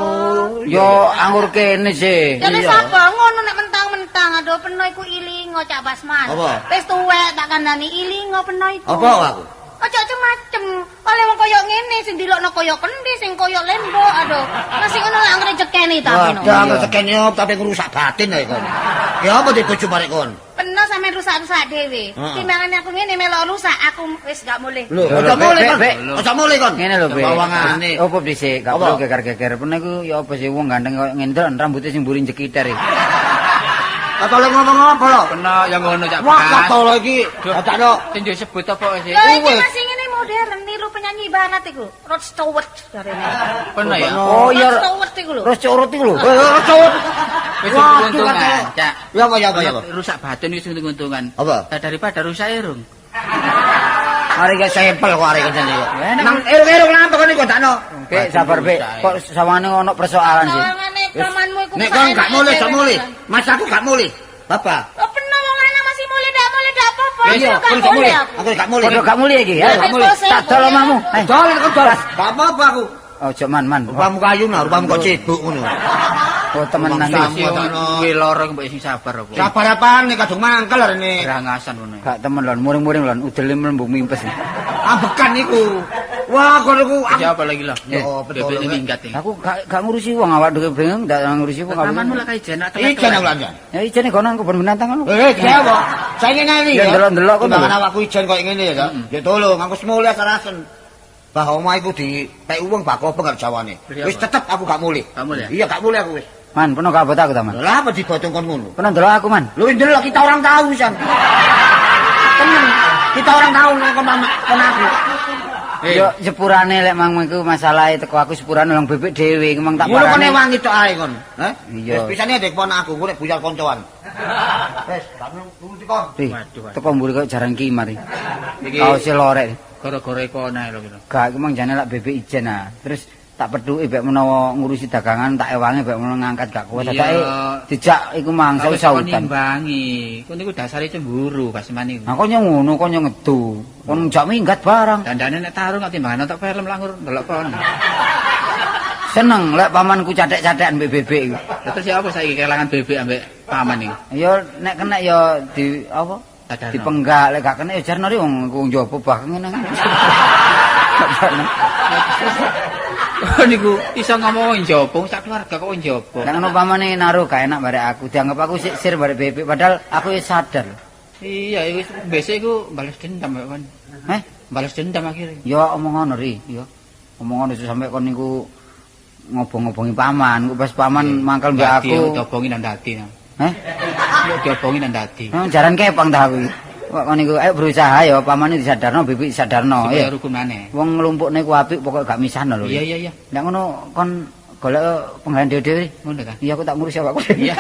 yo anggur kene sih. Jane sapa ngono nek mentang-mentang aduh peno iku ilingo Cak Basman. Wis tuwek tak kandhani ilingo peno iku. Apa aku? Ojo macem-macem. Oleh wong koyo ngene sing dilokno koyo kendi, sing koyo lembok aduh. Masih ngono lak ngrejekeni ta peno. Waduh, ngrejekeni tapi ngrusak batin ae kon. Ya apa dibojo marek kon? Peno sampe rusak-rusak dhewe. Timbangane aku ngene melok rusak, aku wis gak mulih. Lho, ojo mulih kon. Ojo mulih kon. Ngene lho, Bek. Wawangane. Opo dhisik, gak perlu geger-geger. Peno iku ya apa sih wong ganteng koyo ngene ndelok rambute sing mburi njekiter iki. Katole ngomong apa lho? Peno ya ngono Cak. Wah, katole iki. Dadakno sing disebut apa sih? Lho iki masih ngene modern niru penyanyi barat iku. Rod Stewart jarene. Peno ya. Oh iya. Rod Stewart iku lho. Rod Stewart iku lho. Rod Stewart. Wis untung-untungan, Cak. Ya apa ya apa ya apa? Rusak batin wis untung-untungan. Apa? Daripada rusak irung. Arek iki sampel kok arek kancane kok. Nang erung-erung lampu kon iku dakno. Bek sabar Bek, kok sawane ono persoalan sih. Sawangane pamanmu iku Nek kon gak mulih, gak mulih. Mas aku gak mulih. Bapak. Oh, peno wong lanang masih mulih ndak mulih ndak apa-apa. Iya, Aku kon gak gak mulih. mulih aku. Aku gak mulih. Padha gak mulih iki ya. Gak mulih. Tak dol omahmu. Ayo. Dol kon dol. Gak apa-apa aku. Ojo man man. Rupamu kayu nah, rupamu kok cebuk ngono. Oh temenan Bangsa. iki. Kuwi loro mbok sing sabar apa. Sabar apaan nih kadung mangkel rene. Berangasan ngono. Gak temen lon, muring-muring lon, udele mlembung mimpes. Ambekan iku. Wah, kono iku Iki apa lagi lho? Ya, betul. Bebek minggat iki. Aku gak ngurusi wong awak dhewe bingung ndak ngurusi wong. Pamanmu lah kae jenak Ijen aku lanjan. Ya ijene kono kebon binatang kono. Eh, jawa. Saiki ngene Ya, ndelok-ndelok kono. Timbangan awakku ijen koyo ngene ya, Kak. Ya tolong aku semulih sarasen. Bah omah iku dipek wong bak apa karo jawane. Wis tetep aku gak mulih. Gak mulih ya? Iya, gak mulih aku wis. Man, peno gak abot aku ta, Man. Lah apa dibotong kon ngono? Peno ndelok aku, Man. Lho ndelok kita orang tahu san. Temen, kita orang tahu nek kon mama kon aku. Yo sepurane lek mang iku masalahe teko aku sepurane nang bebek dhewe iku mang tak Ngono kon parani. ewangi tok ae kon. Heh? Iya. Wis pisane dek pon aku, engko nek buyar koncoan. Wis, gak nuruti kon. Ih, Waduh, waduh. Teko mburi kok jaran kimar iki. Iki Kaose lorek. gara-gara iku ana lho kira. Gak iku mang jane lak bebek ijen ah. Terus tak pethuki bek menawa ngurusi dagangan tak ewangi bek menawa ngangkat gak kuat. Iya. Dadake dijak iku mang Tapi kon saut-sautan. nimbangi. Kon niku dasare cemburu Kasman niku. Nah kon yo ngono, kon yo ngedu. Kon njak minggat barang. Dandane nek tarung kok timbangan nonton film langur ndelok kon. Seneng lek pamanku cathek-cathekan mbek bebek iku. Lah terus ya apa saiki kelangan bebek ambek paman niku? Ya nek kena ya di apa? Sadarno. Dipenggak lek gak kena ya jarno ri wong iku njaba bah ngene. Oh niku iso ngomong njaba sak keluarga kok njaba. Nek ngono pamane naruh gak enak barek aku, dianggap aku sik sir barek bebek padahal aku wis sadar. Iya, wis besok iku balas dendam kok kon. Heh? Balas dendam akhirnya. Ya omong ngono ri, ya. Omong ngono sampe kon niku ngobong-ngobongi paman, ku pas paman mangkel mbek aku. Diobongi nang dadi. Heh? Yo diobongi nang dadi. Nang jaran kepang ta aku iki. Kok kon niku ayo berusaha ya pamane disadarno, bibik disadarno Supaya ya. rukun maneh. Wong nglumpukne ku apik pokoke gak misahno lho. Iya iya iya. Nek ngono kon golek penggawean dhewe-dhewe. Ngono ta? Iya aku tak ngurusi awakku. Iya.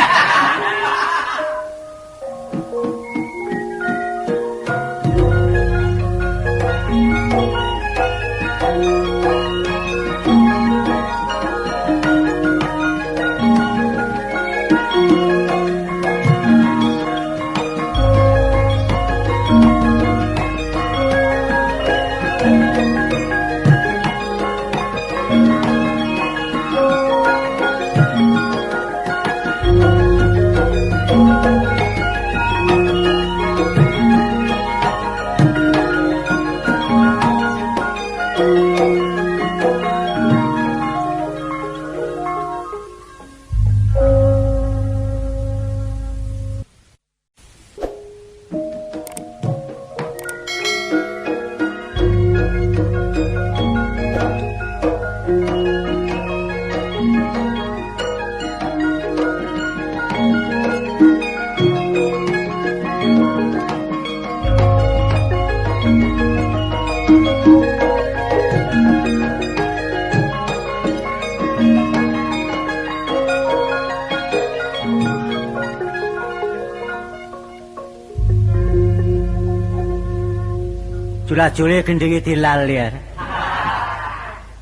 Jula-jule gendinge dilal ya.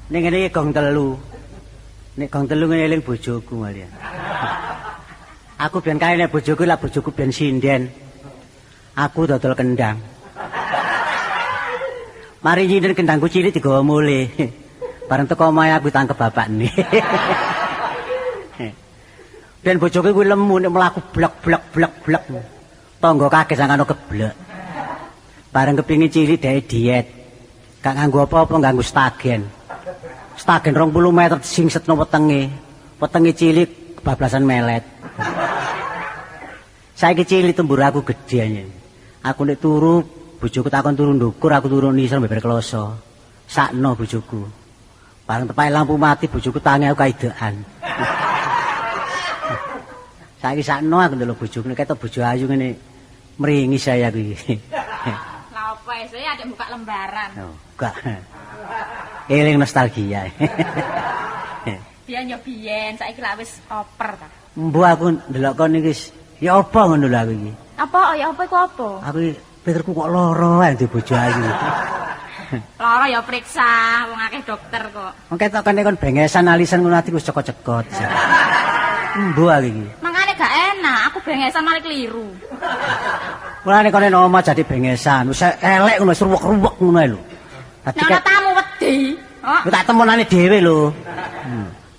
Ning ngene iki gong telu. Nek gong telu ngene eling bojoku malah. Aku ben kae nek bojoku lah bojoku ben sinden. Aku dodol kendang. Mari nyinden kendangku cilik digawa mulih. Bareng teko omahe aku tangkep bapakne. Ben bojoku kuwi lemu nek mlaku blek blek blek blek. Tangga kaget sangkano keblek. Bareng kepingin cilik dhek diet. Gak nganggo apa-apa, nganggo stagen. Stagen 20 meter singsetno wetenge. Wetenge cilik kebablasan melet. Saiki cilik tembur aku gedhe anjen. Aku nek turu, bojoku takon turu ndukur, aku turu nisor beber kloso. Sakno bojoku. Bareng tepake lampu mati bojoku tangi aku kaidekan. Saiki sakno aku ndelok bojoku nek ketok bojo ayu ngene mringis saya aku iki. Lah apa saya ada buka lembaran. Oh, gak. Eling nostalgia. Biyen yo biyen, saiki lak wis oper ta. Mbuh aku ndelok kon iki wis ya apa ngono lho aku iki. Apa ya apa iku apa? Aku iki pikirku kok lara ae duwe bojo ayu. Lara ya periksa, wong akeh dokter kok. Wong ketok kene kon bengesan alisan ngono atiku cekot-cekot. Embo aku iki. Mangkane gak enak, aku bengesan malah keliru. Mulane kon nang omah jadi bengesan, wis elek ngono, wis ruwek-ruwek ngono ae lho. Dadi Nek ana tamu wedi. Oh, tak temonane dhewe lho.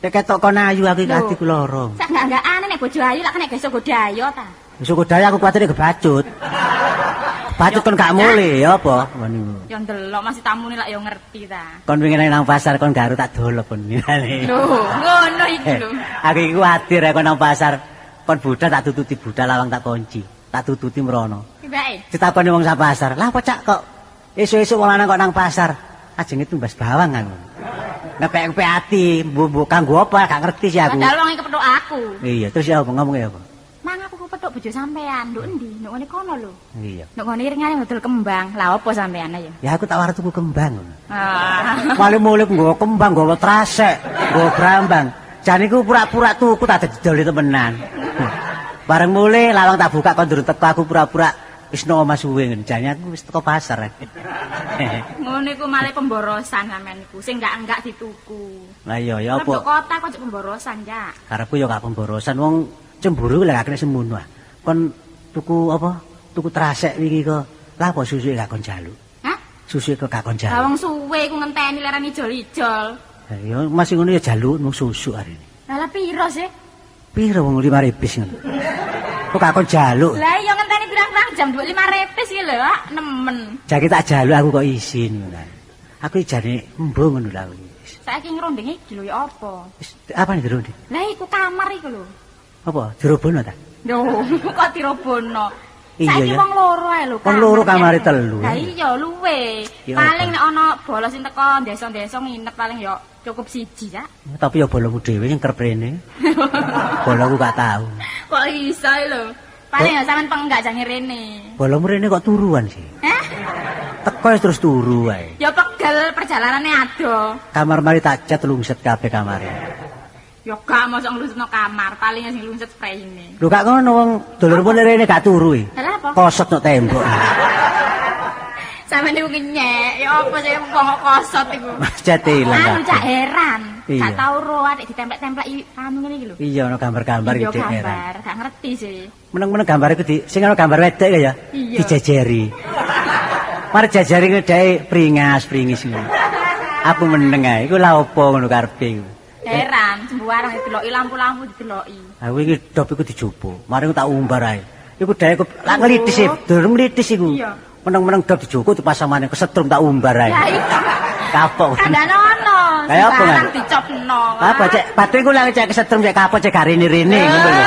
Nek ketok kon ayu aku iki atiku lara. Sak enggak-enggakane nek bojo ayu lak nek gesok godayo ta. Wis godayo aku kuwatir kebacut. Kebacut kon gak mulih ya apa ngono iku. Ya ndelok masih tamune lak ya ngerti ta. Kon wingi nang pasar kon garu tak dolop kon wingi. Lho, ngono iki lho. Aku iki kuwatir kon nang pasar kon budal tak tututi budal lawang tak kunci. Tak tututi mrono. Tibake. Ditakoni wong sak pasar. Lah apa cak kok esuk-esuk wong lanang kok nang pasar? Ajenge tumbas bawang aku. Ngepek-ngepek ati, mbok kanggo apa gak ngerti sih aku. Padahal wong iki kepethuk aku. Iya, terus ya apa ngomong ya apa? Mang aku kepethuk bojo sampean, nduk endi? Nduk ngene kono lho. Iya. Nduk ngene iringane dodol kembang. Lah apa sampean ayo? Ya aku tak war tuku kembang ngono. Ah. Paling mulih nggawa kembang, nggawa trasek, nggawa brambang. Jane iku pura-pura tuku tak didoli temenan. Bareng mulih lawang tak buka kon durung teko aku pura-pura wis nang omah suwe ngono. Jane aku wis teko pasar. Ngono iku malah pemborosan sampean iku. Sing enggak-enggak dituku. Lah iya ya Apa? apa? Kota kok cek pemborosan, Cak. Karepku ya gak pemborosan wong cemburu lek gak kena semono. Kon tuku apa? Tuku trasek wingi kok. Lah apa susuke gak kon jaluk? Hah? Susuke kok gak kon Lah jaluk. wong suwe iku ngenteni lerani ijol-ijol. Lah ya masih ngono ya jaluk mung susuk arene. Lah lah piro sih? Piro wong 5 repis ngono. Kok gak kon jaluk? Lah iya ngenteni pirang-pirang jam 25 repis iki lho, Pak. Nemen. Jake tak jaluk aku kok isin ngono. Aku jane embo ngono lho aku. Saiki ngrondenge iki lho ya apa? Wis apa nih dirondeng? Lah iku kamar iku lho. Apa? Dirobono ta? Lho, kok dirobono? Iya, Saiki ya. wong loro ae lho. Wong loro kamare kamare telu. Lah iya luwe. Ya Paling apa? nek ana bolo sing teko desa-desa nginep paling ya cukup siji, Cak. Tapi ya bolomu dhewe sing kerep rene. Boloku gak tau. Kok iso lho. Paling ya sampean penggak jange rene. Bolomu rene kok turuan sih. Hah? Teko wis terus turu ae. Ya pegel perjalanane ado. Kamar mari tak cat lungset kabeh kamare. Ya gak mosok nglungsetno kamar, paling ya sing nglungset sprayine. Lho gak ngono wong dulurmu rene gak turu iki. Lah apa? Kosot nok tembok. Sampeyan niku ngenyek, ya apa sih wong kok kosot iku. Cete ilang. Anu Cak heran. Iya. Gak tau ro atik ditemplek-templek anu ngene iki lho. Iya ono gambar-gambar Iya, iki heran. gambar, gak ngerti sih. Meneng-meneng gambar iku di sing ono gambar wedok ya ya. Iya. Dijejeri. Mari jejeri ngedeke pringas pringis ngono. Aku meneng ae iku lha opo ngono karepe iku. Heran, sembarang dideloki lampu-lampu dideloki. Aku iki dop iku dijupuk. Mari aku tak umbar ae. Iku dhek iku lak nglidis e, durung nglidis iku. Iya. Meneng-meneng dop dijupuk dipasang maneh kesetrum tak umbar ae. Ya iku. Kapok. Kandhane ono. Kayak apa, Sembarang Mas? dicopno. Apa cek batin ku lak cek kesetrum cek kapok cek gak rene-rene ngono lho.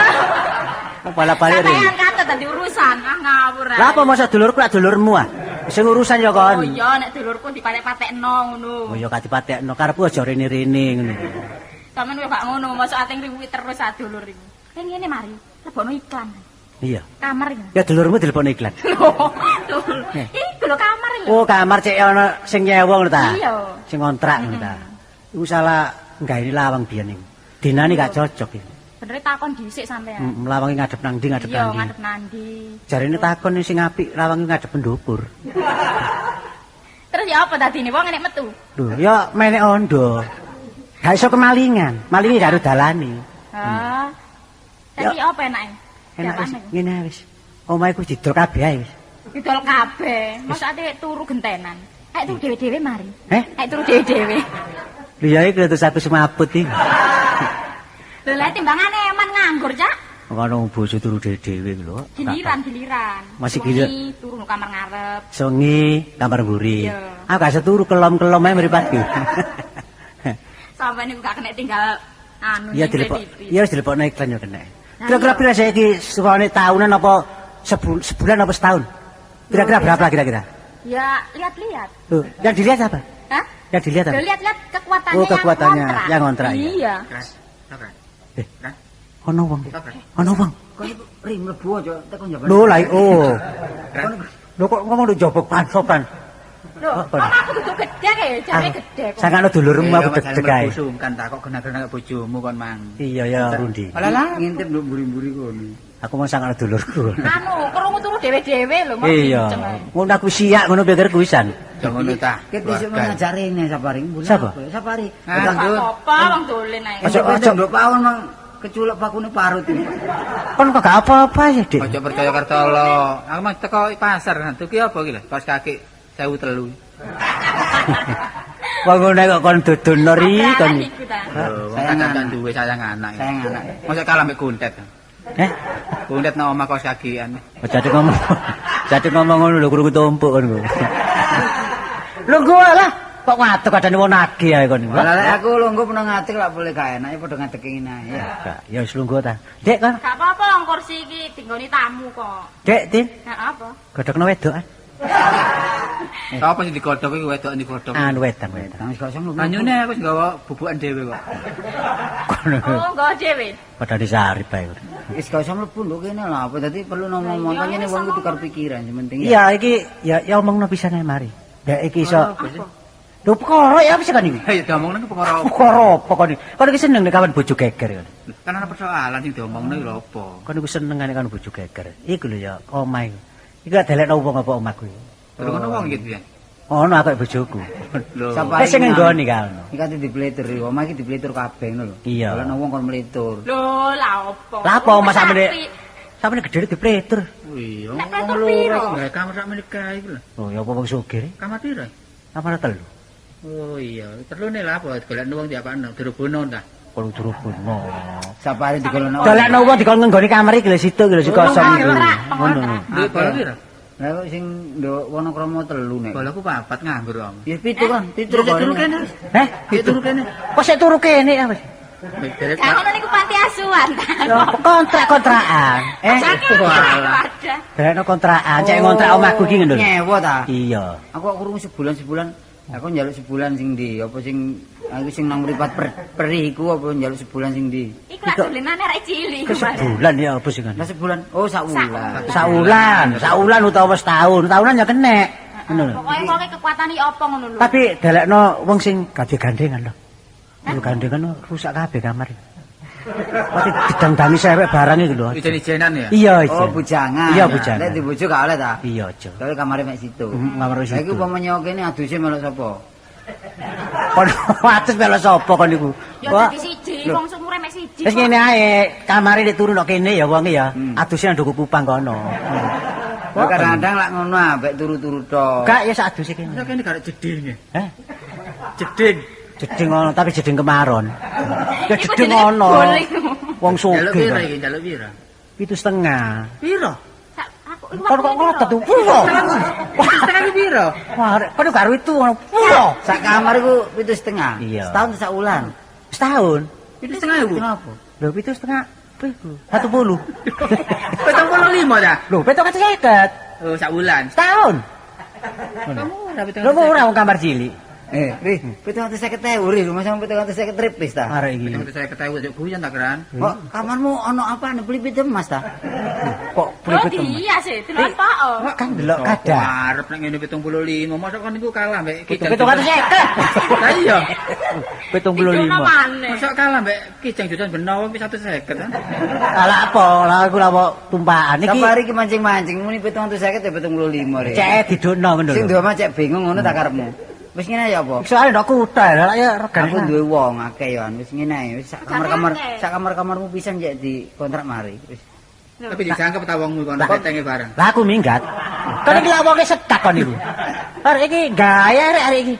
Mau bala-balik rene. Sampeyan katut dadi urusan, ah ngawur ae. Lah apa masa dulurku lak dulurmu ah? Sing urusan ya Oh kon. iya nek dulurku dipatek-patekno ngono. Oh ya gak dipatekno karepku aja rene-rene ngono. Sampeyan wis gak ngono, mosok ate ngriwuki terus ah dulur iku. Eh ngene mari, lebokno iklan. Iya. Kamar iki. Ya dulurmu dilebokno iklan. Lho, dul. Eh. Iku lho kamar lho. Oh kamar cek ana sing nyewa ngono ta? Iya. Sing ngontrak ngono ta. Iku salah nggaene lawang biyen iku. Dinane gak cocok iki. Bener takon dhisik sampean. Lawange ngadep nang ndi ngadep Iya, nang ndi. ngadep nandi. Jarine takon sing apik lawange ngadep pendukur. Terus ya apa dadine wong nek metu? Lho, ya menek ondo. Gak iso kemalingan. Malinge gak ada dalane. Ha. Tapi ya apa enake? Enak wis, Jawaban iku. ngene ae wis. Omahe ku didol kabeh ae wis. Didol kabeh. Mosok ate turu gentenan. Ayo turu dhewe-dhewe mari. Eh? Ayo turu dhewe-dhewe. Lho ya iku terus aku semaput iki. Lho lah timbangane eman nganggur, Cak. Ngono bojo turu dhewe-dhewe lho. Giliran, giliran. Masih Wengi giliran. Turu nang kamar ngarep. Songi kamar mburi. Iya. Aku gak iso turu kelom-kelom ae mripatku. Sampai niku gak kena tinggal anu Iya ning dilepok. TV. Iya wis dilepokno iklan yo kena. Nah, Kira-kira iya. pira saiki sewane tahunan apa sebulan apa setahun? Kira-kira Lho, berapa biasa. kira-kira? Ya, lihat-lihat. Loh, yang dilihat apa? Hah? Yang dilihat apa? Lho, lihat-lihat kekuatannya Oh, kekuatannya, yang ngontrak. yang ngontrak, iya. Iya. Eh, ono wong. Ono wong. Kon iku ri mlebu aja teko njaba. Lho lah oh. Lho kok ngomong nduk jobok pansokan. Lho, Apa? kok aku duduk gede ya, jare gede kok. Sangkane dulurmu aku deg-deg ae. Sungkan ta kok kena-kena bojomu kon mang. Iya ya Rundi. Alah lah. Ngintip nduk mburi-mburi kono. Aku mau sangkane dulurku. Anu, krungu turu dhewe-dhewe lho, mau Iya. dinceng ae. Ngono aku siak ngono pikirku wisan. Aja ngono ta. Ket isuk ngajak rene Sapari. Sapa? Sapari. Nganggur. Apa wong dolen ae. Aja aja nduk pawon mang keculek pakune parut iki. Kon kok gak apa-apa ya, Dik. Aja percaya Kartolo. Aku mah teko pasar, tuku apa iki lho? Kaos kaki 1003. Wong ngono kok kon dudono ri kon. Iku ta. Lho, wong Sayang kancan anak. duwe sayang anak. Sayang anak. Mosok kalah mbek Kuntet. Eh, Kuntet nang omah kaos kakian. jadi ngomong. Jadi ngomong ngono lho krungu tumpuk kon. Lho gua lah kok ngadeg kadane wong nagih ae kon. Lah lek aku lungguh pernah ngadeg lak boleh gak enak ya padha ngadeg ngene ae. Ya. Gak, ya wis lungguh ta. Dek kon. Gak apa-apa wong kursi iki dinggoni tamu kok. Dek, Tin. Heeh apa? Godhokno wedokan. Sapa sing digodhog iku wedok digodhog. Anu wedang wedang. Tang wis gak usah mlebu. Banyune aku wis nggawa bubukan dhewe kok. Kono. Oh, nggawa dhewe. Padha disarip ae. Wis gak usah mlebu nduk kene lah apa dadi perlu ngomong Lah, iya, ngene wis wong iku ngomong. tukar pikiran sing penting ya. Iya iki ya ya omongno pisan ae mari. Ya iki iso. Lho perkara ya apa sih kan iki? Ya diomongno ku perkara apa? Perkara apa kon iki? Kon iki seneng nek kawan bojo geger kon. Kan ana persoalan sing diomongno iku lho apa? Kon iku seneng nek kawan bojo geger. Iku lho ya omah iku. Iku gak delekno wong apa omahku iki. Terus ngono wong iki piye? Ono aku bojoku. Lho. Sapa Wis sing nggoni ka ono. Iki kate dipletur iki, omah iki dipletur kabeh ngono lho. Iya. Kalau wong kon mletur. Lho, lah opo? Lah apa omah sampeyan Apik. Sampeyan gedhe dipletur. Iya, Nek wong pletur loro piro? iku gawe kamar sak meneh kae iku lho. Oh ya apa wong sugih? Re? Kamar piro? Kamar telu. Oh iya, terlune lah apa golekno wong diapakno, dirubuhno ta. Kon durubuno. Sapari digolokno. Dolekno wong dikon ngenggoni kamar iki lho situ iki lho si kosong iki. Ngono. Duwe bola piro? Lah kok sing nduk Wonokromo telu nek. Bolaku papat nganggur om. Ya pitu kan, pitu Ya turu kene. Heh, Ya turu kene. Kok sik turu kene ya wis? Derek Gak ngono niku panti asuhan ta. Kontrak-kontrakan. Eh, walah. Ada. Dolekno kontrakan, cek ngontrak omahku iki ngono lho. Nyewa ta? Iya. Aku kok krungu sebulan-sebulan, aku njaluk sebulan sing ndi? Apa sing aku sing nang mripat perih iku apa njaluk sebulan sing ndi? Iku lak dolenane arek cilik. Ke sebulan ya apa sih kan? Lah sebulan, oh sak wulan. Saulan, saulan utawa setahun, tahunan ya kenek. Ngono lho. Pokoke wonge kekuatane apa ngono lho. Tapi delekno wong sing gade gandengan lho. Lho gandengan rusak kabeh kamar. Pasti didangdangi sewek barang iki lho. Ijen-ijenan ya. Iya, iya. Oh, bujangan. Iya, bujangan. Lek dibojo gak oleh ta? Iya, aja. Soale kamare mek situ. Kamare Lah iku situ. umpama nyewa kene aduse melok sapa? Kon wates melok sapa kon niku? Ya Wah. dadi siji, wong sumure mek siji. Wis ngene ae, kamare nek turu nok kene ya wonge ya. Aduse nang nduku kupang kono. Lah kadang-kadang lak ngono ambek turu-turu tok. Gak ya sak aduse kene. Masa kene gak jeding. Heh, Jeding. jeding ono tapi jeding kemaron. Ya Iku jeding jenenge ono. boling. Wong Jaluk sugih. piro kan. iki? Jaluk piro? 7,5. Piro? Sak aku iku Kon kok ngotot tuh. Piro? Setengah iki piro? Wah, rek, kon karo itu ngono. Piro? Sak kamar iku 7,5. Iya. Setahun sak wulan. Setahun. 7,5 iku. Kenapa? Lho 7,5 apa iku? 10. 75 ta? Lho, 750. Oh, sak wulan. Setahun. Kamu ora Lho kok ora wong kamar cilik. Eh, Ri, 750.000 Ri, rumah sampe 750 tripis ta. Arek iki. 750 yo guyon ta, Kran. Kok kamarmu ono apa pelipit emas ta? Kok Oh, pelipit emas? dihias e, delok apa? Kan delok kadang. Arep nek ngene 75, mosok kon niku kalah mbek Kijang. 750. Lah iya. 75. Mosok kalah mbek Kijang Jutaan Benowo wis 150 ta. Alah apa? Lah aku lah kok tumpakan iki. Sapari iki mancing-mancing muni 750 ya 75 Ri. Cek didokno ngono Sing lho. duwe omah cek bingung ngono ta karepmu. Wis ngene ya apa? Soale ndok kutha lah ya regane. Aku duwe wong akeh ya, wis ngene ae, wis sak kamar-kamar, Akeh. sak kamar-kamarmu pisan cek di kontrak mari. Wis. Tapi dijangkep ta wongmu kono ketenge bareng. Lah aku minggat. Kon iki lak wonge setak kon iku. Arek iki gaya arek arek iki.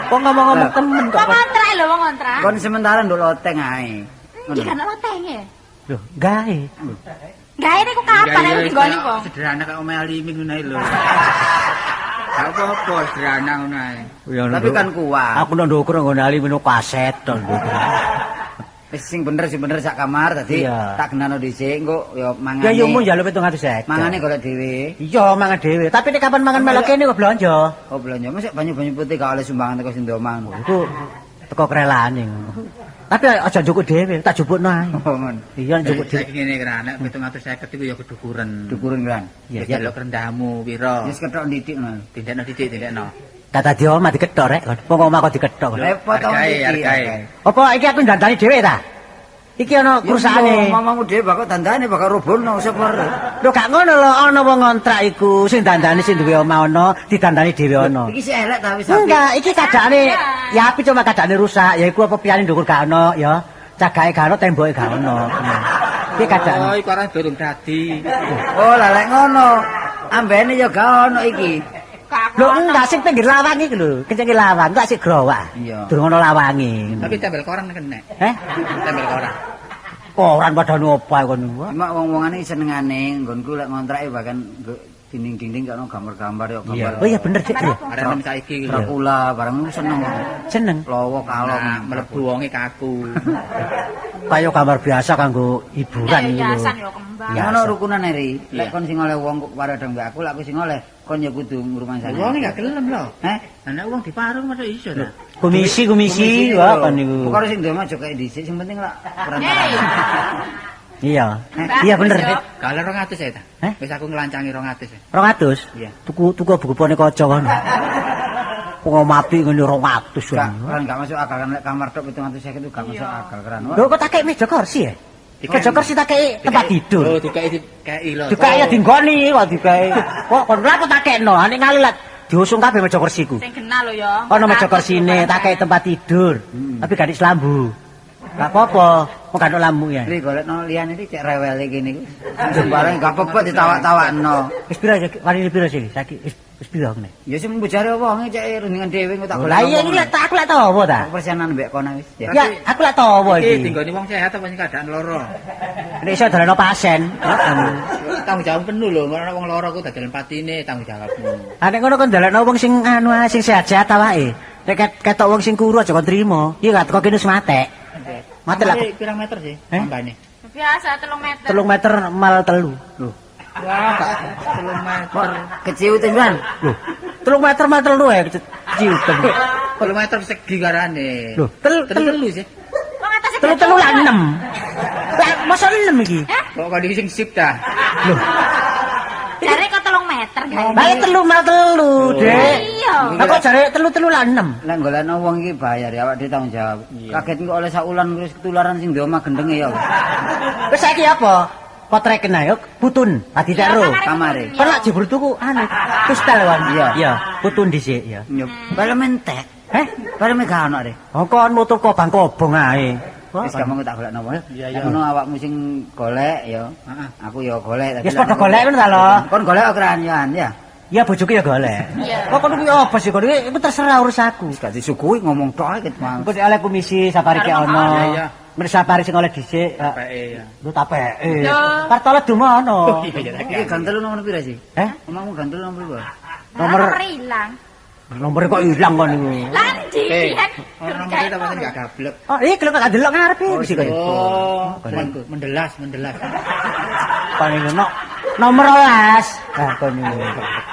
Kok ngomong-ngomong temen kok. Wong kontrak lho, wong kontrak. Kon sementara nduk loteng ae. Iki kan lotenge. Lho, gawe. Gawe niku kapan aku dinggoni wong? Sederhana kok omahe alimi ngono ae lho. Gak apa-apa sederhana ngono ae. Tapi kan kuat. Aku nang ndukur nggone ali minum kaset to ndukur. Wis sing bener sak kamar dadi Iya. tak genano dhisik engko ya mangane. Ya yo mun njaluk 750. Mangane golek dhewe. Iya, mangan dhewe. Tapi nek kapan mangan melok kene kok blonjo. Oh belanja mesti banyu-banyu putih gak oleh sumbangan teko sing omah. Iku teko kerelane ngono. Tapi aja njukuk dhewe, tak jupukno ae. Oh ngono. Iya njukuk dhewe. Saiki ngene Kran, nek 750 iku ya kedukuran. Dukuran kan. Iya, Wis jaluk rendahmu piro? Wis ketok ndidik ngono. Tindakno didik, tindakno. Kata dia omah diketok rek. Wong omah kok diketok. Repot to Hargae, iki. hargae. Apa iki aku ndandani dhewe ta? Iki ana krusakane. Mamamu dhewe bakal dandane bakal robono sapa. Lho gak ngono lho, ana wong ngontrak iku sing dandane sing duwe omah ana, didandani dhewe ana. Iki sik elek ta wis apik. Enggak, iki kadane ya apik cuma kadane rusak, ya iku apa piyane ndukur gak ana ya. Cagake gak ana, temboke gak ana. Iki kadane. Oh, iku arah durung dadi. Oh, lah lek ngono. Ambene ya gak ono iki. Lho enggak sing pinggir lawang iki lho, kencenge lawang, enggak sik growak. Iya. Durung ana lawange. Tapi tempel koran kena. Heh? Tempel koran. Koran padane apa kon niku? Cuma wong-wongane senengane nggonku lek ngontrake bahkan dinding-dinding gak ono gambar-gambar ya gambar. Oh iya bener Cik. Iya. Arek nem saiki iki lho. Dracula barang iku seneng. Seneng. Lowo kalong. Nah, mlebu wonge kaku. Kaya gambar biasa kanggo hiburan iki lho. Hiasan yo kembang. Iya. Ngono rukunan Eri. Lek Iya. kon sing oleh wong kok padha mbek aku, lek aku sing oleh kon ya kudu ngrumangsani. Wonge gak gelem lho. Heh? Lah wong diparung masa iso ta. Komisi komisi wah kon niku. Perkara sing duwe aja kaya dhisik, sing penting lak perantaraan. Iya. Iya bener. Kalau 200 ya ta. Eh? Wis aku nglancangi 200 ya. 200. Iya. Tuku tuku buku pone kaca kono. Wong mati ngene 200. Gak, kan gak masuk akal kan lek kamar tok 750 itu gak masuk akal kan. Lho kok tak kei meja kursi ya? Meja kursi tak kei tempat tidur. Oh, dikei dikei lho. Dikei ya dinggoni kok dikei. Kok kon lha kok tak kekno, nek ngali lah diusung kabeh meja kursiku. Sing genah lho ya. Ono meja kursine, tak kei tempat tidur. Tapi gak di selambu. Gak apa-apa, kok gak ono lambu ya. Ri golekno liyane iki cek rewele kene iki. Sembarang gak apa-apa ditawak-tawakno. Wis pira iki? Warine pira sih? Saiki wis pira ngene? Ya sing mbujare wonge cek rundingan dhewe engko tak Lah iya iki lek tak aku lek tawa ta. Aku persenan mbek kono wis. Ya. Ya, aku lek tawa Iki iki. dinggoni wong sehat apa sing keadaan loro? Nek iso dalano pasien. Tanggung jawab penuh lho, ora wong loro ku dadan patine tanggung jawabmu. Ah nek ngono kon dalano wong sing anu ae sing sehat-sehat awake. Nek ketok wong sing kuru aja kon trimo. Iya gak teko kene wis matek. Mate lah. Kamare pirang meter sih? Eh? Ambane. Biasa 3 meter. 3 meter mal 3. Lho, Wah, gak 3 meter. keciuten kan. Lho, 3 meter mal 3 ae keciuten. 3 meter segi karane. Lho, tel Telu telu sih. Wong atase telu telu lah 6. Lah masa 6 iki? Kok kok iki sing sip ta? Lho, Jare kok 3 meter guys. lah telu mal 3, Dek. Iya. Lah kok jare telu telu lah 6. Lek golekno wong iki bayar ya awak dhewe tanggung jawab. Kaget engko oleh saulan terus ketularan sing duwe omah gendenge ya. Wis saiki apa? Potreken ae, putun, adi tero. Kamare. Kon lak jebul tuku anu, kustel wan. Iya. Iya, putun dhisik ya. Yo, film entek. Heh? Film gak ono re. Oh kon motor kobang kobong ae. Wis gampang tak golekno wae. Iya, iya. Ngono awakmu sing golek ya. Heeh. Aku ya golek Ya padha golek ngono ta lho. Kon golek kran ya, ya. Ya bojoku ya golek. Iya. Kok kono kuwi apa sih kono? Iku terserah urus aku. Wis gak disuguhi ngomong tok ae ket mau. Engko nek oleh komisi safari ke ono. Iya, iya. Nek safari sing oleh dhisik. Tapeke ya. Lho tapeke. Lho. Kartole dumono. Iya, iya. Iki gantel nomor pira sih? Eh? Omahmu gantel nomor pira? Nomor Nomor ilang. nomor kok ilang kon niku. Lah ndi? Eh, Biyen. ono nomor ta pancen gak gablek. Oh, iki lho gak delok ngarepe iki kaya. Oh, mendelas, mendelas. Kon niku no, nomor 12. Lah kon niku.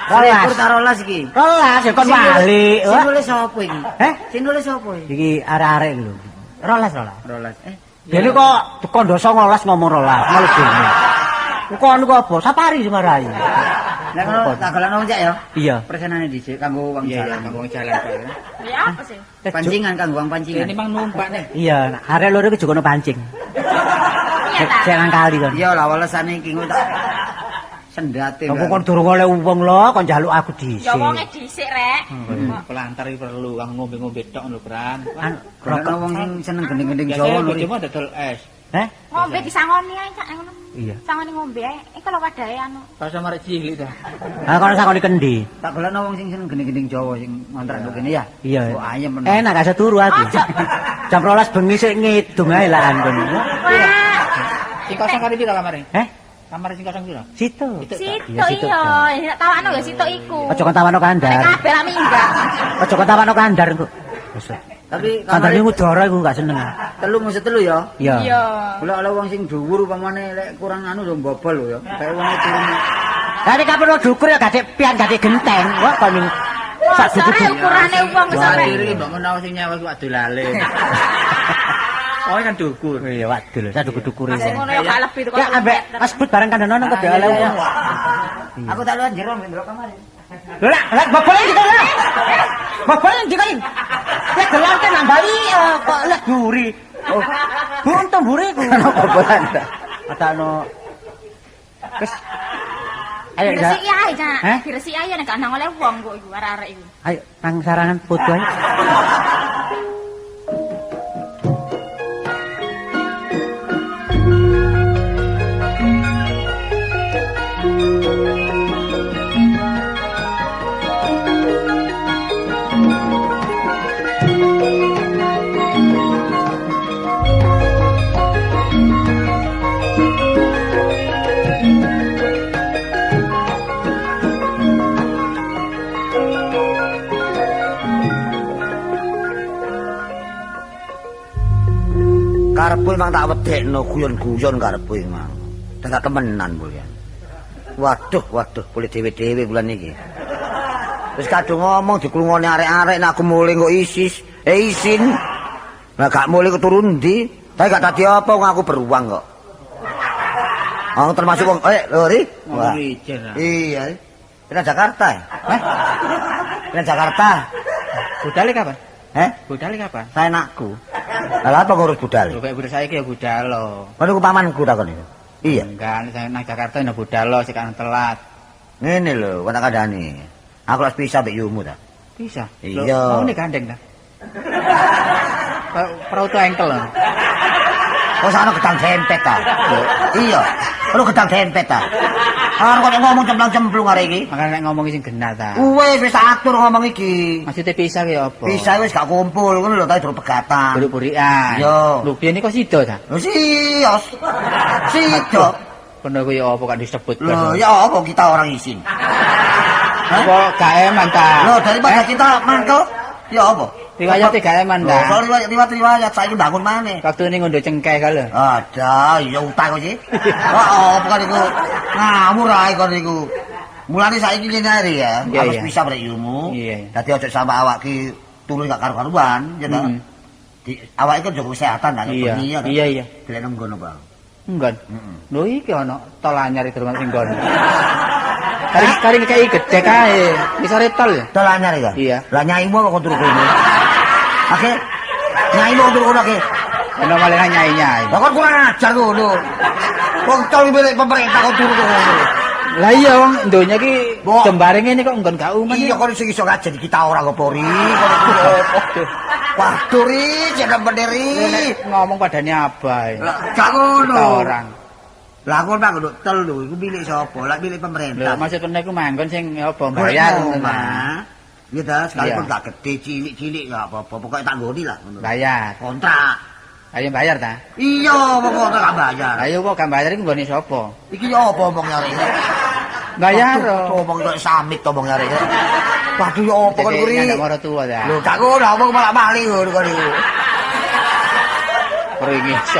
Selikur 12. ta rolas iki. 12 ya kon wali. Sing nulis sapa iki? Eh? Sing nulis sapa iki? Iki arek-arek iki lho. 12 rolas. Rolas. Eh, Dene kok kondo 19 ngomong 12, malu dene. Kok anu kok apa? Safari semarai. nek ngono tak golekno wong cek ya. Iya. Persenane dhisik kanggo wong Iya, iya, jalan. kanggo wong jalan. Pak. Ya apa sih? Pancingan kanggo wong pancingan. Ini mang numpak nih. Iya, arek loro iki juga ono pancing. Iya ta. Sing nang kali kon. Iya lah walesane iki engko tak sendate. Lah kok kon durung oleh wong lho, kon njaluk aku dhisik. Ya wonge dhisik rek. Pelantar iki perlu kang ngombe-ngombe tok lho, Pran. Anu, Golekno wong sing seneng gendeng-gendeng Jawa Biasanya lho. bojomu dodol es. Eh? Ngombe disangoni ae cak ngono. Iya. Sangoni ngombe ae. Iku lho wadahe anu. Pas sama arek cilik ta. Ah kono sakoni kendi. Tak golekno wong sing seneng gendeng-gendeng Jawa sing ngontrak nduk kene ya. Iya. Kok ayem men. Enak gak iso turu aku. Jam 12 bengi sik ngidung ae lah kon. Wah. Sing kosong kali pira kamare? Eh? Kamare sing kosong pira? Situ. Situ. Situ Iya, situ. iya. Nek tawakno ya situ iku. Aja kon tawakno kandar. Nek kabeh lak minggat. Aja kon tawakno kandar engko. Wis. Tapi Kandar kamare niku udara iku gak seneng. telu musuh telu ya. Iya. Iya. Golek oleh wong sing dhuwur upamane lek kurang anu lho mbobol lho ya. Kayak wong turu. Lah nek kapan dukur ya gak pian gak genteng. Wah kon niku. Wah, Sak sore dukur. ukurane wong sampe. Wah, iki mbok menawa sing nyewa iku adolale. Oh, kan dukur. Iya wadul, sak dukur-dukure. Masih ngono ya gak lebih teko Ya 3 ambek meter. Mas Bud bareng kandhanono kok oleh wong. Aku tak luan jero mbek ndelok kamare. Lho lah, lah bobole iki to lah. Bobole ndi kali? Ya delok kan nambali kok lek duri. Oh. Buntu mburi iku. Ono bobolan ta. Adakno. Wis. Ayo, Cak. Diresiki ae, Cak. Hah? Diresiki ae nek gak nang oleh wong kok iku arek-arek iku. Ayo nang sarangan foto ayo. Karepku emang tak wedekno guyon-guyon karepku emang. Dadak temenan bulan. Waduh, waduh, boleh dhewe-dhewe bulan iki. Wis kadung ngomong diklungone arek-arek nek aku mulih kok isis, isin. Lah gak mulih kok turun ndi? Tapi gak dadi apa wong aku beruang kok. Aku termasuk wong lho Ri. Wong ijen. Iya. Pindah Jakarta ya? Hah? Pindah Jakarta. Budale kapan? Heh? Budale kapan? Saenakku. Lah apa ngurus budal? Lho kaya budal saiki ya budal lho. Kono ku pamanku takon iku. Iya. Enggak, nek saya nang Jakarta ya budal lho sik kan telat. Ngene lho, kok tak kandhani. Aku lak bisa mbek yumu ta. Bisa. Iya. Mau nih gandeng ta. Prauto engkel lho. Kok sakno gedang dempet ta? Iya. Ono gedang dempet ta. Arep kok ngomong cemplang-cemplung arek iki. Makane nek ngomong sing genah ta. Wis wis tak atur ngomong iki. Maksudnya pisah ki apa? Pisah wis gak kumpul ngono lho, tapi durung pegatan. Burik-burikan. Iya. Lho biyen kok sida ta? Lho sios. Sida. Kono kuwi ya apa gak disebut. Lho ya apa kita orang isin. Apa gak eman ta? Lho daripada kita mangkel ya apa? Riwayate gak eman ta? Lho riwayat saiki bangun maneh. Waktu ini ngondo cengkeh ka lho. Ada, iya utang kok sih. Wah, apa kan iku? Ngawur ae kon iku. Mulane saiki ngene ae ya, harus bisa brek ilmu. Dadi aja sampe awak ki turu gak karu-karuan, ya ta. Di awak iki jaga kesehatan kan, iya. Iya, iya. Golek nang nggono, Bang. Nggon. Lho iki ana tol anyar iki durung sing nggon. Kari ngekeki gedhek kae. Ngisore tol ya? Tol anyar ya? Iya. Lah nyaimu kok turu kono. Oke. Nyaimu kok turu kono oke. Ono malah nyai-nyai. Lah kon kurang ajar ngono. Wong tol milik pemerintah kok turu kono. Lah iya wong donya iki jembare ngene kok nggon gak uman. Iya kon sing iso ngajeni kita ora kok Ri. Kon waduh Ri, jeneng bener Ri. Ngomong padane abai. Gak ngono. Kita orang. Lah aku nang nduk tel lho, iku milik sapa? Lah milik pemerintah. Lho maksud kene iku manggon sing apa bayar ngono ta. Iya ta, sekalipun gak gede cilik-cilik gak apa-apa, pokoke tak nggoni lah ngono. Bayar. Kontrak. Ayo bayar ta? Iya, pokoke gak bayar. Ayo kok gak bayar iku nggone sapa? Iki ya apa omong arek iki? Bayar. Omong kok samit omong arek iki. Waduh ya apa kon kuwi? Nyandak mara tuwa ta. Lho gak ngono omong malah mali ngono kon iku. Pringis.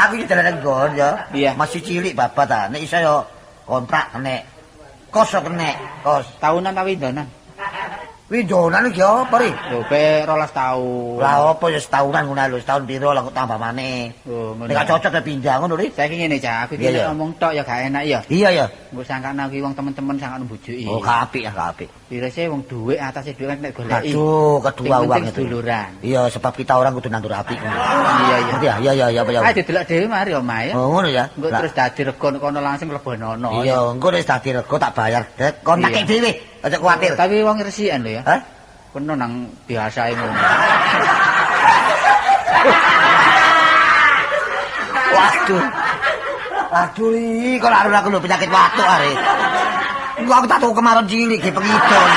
Aku iki dalan nggon ya. Iya. Masih cilik bapak ta. Nek iso ya kontrak kenek. Kos yo kenek, kos. Tahunan ta windonan? Windonan iki apa ri? Lho pe 12 taun. Lah apa ya setahunan ngono lho, setahun piro lah kok tambah maneh. Oh, ngono. Nek gak cocok ya pindah ngono ri. Saiki ngene Cak, aku iki Iya, iya. ngomong tok ya gak enak ya. Iya ya. Mbok sangkane aku wong temen-temen sangkane mbujuki. Oh, gak apik ya, gak apik. Pirese wong dhuwit atase dhuwit kan nek goleki. Aduh, kedua Sing uang penting itu. seduluran. Iya, sebab kita orang kudu nandur apik. Iya, iya. Ngerti ya? Iya, iya, iya, apa ya. Ayo didelok dhewe mari omahe. Oh, ngono ya. Engko Lah, terus dadi rego kono langsung mlebonono. Iya, engko wis dadi rego tak bayar dek. Kon Iya. tak dhewe, aja kuwatir. Tapi wong resikan lho ya. Hah? Kono nang biasae ngono. Waduh. Waduh, ri, kok arep aku lho penyakit watuk arek. Engko aku tak tuku kemarin cilik ge pengidon.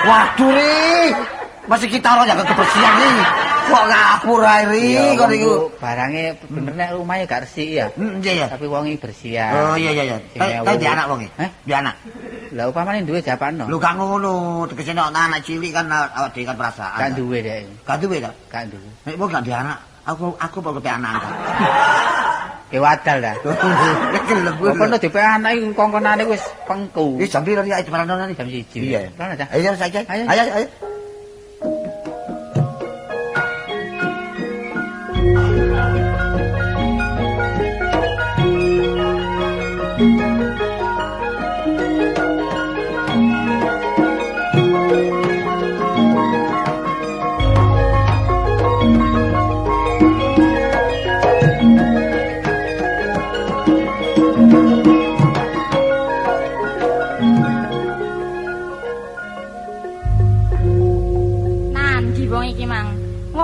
Waduh, ri. Masih kita ora jaga kebersihan ri. Kok ngapur ae ri Iya, kon wong iku. ku barange bener nek omahe gak resik ya. Iya iya. Tapi wong iki bersih ya. Oh iya iya iya. Sing ewu. Tapi di anak wong e. Hah? Di anak. Lah upamane duwe japakno. Lho gak ngono, tegese nek anak cilik kan awak dhewe kan perasaan. Gak duwe dek. Gak duwe ta? Gak duwe. Nek wong gak di anak, aku kok kepe anak. Ke wadal ta. Gelem Kok kono dhewe anak iku kongkonane wis pengku. Wis jam piro iki ayo marano Jam 1. Iya. Rono ta? Ayo saiki. Ayo. Ayo ayo.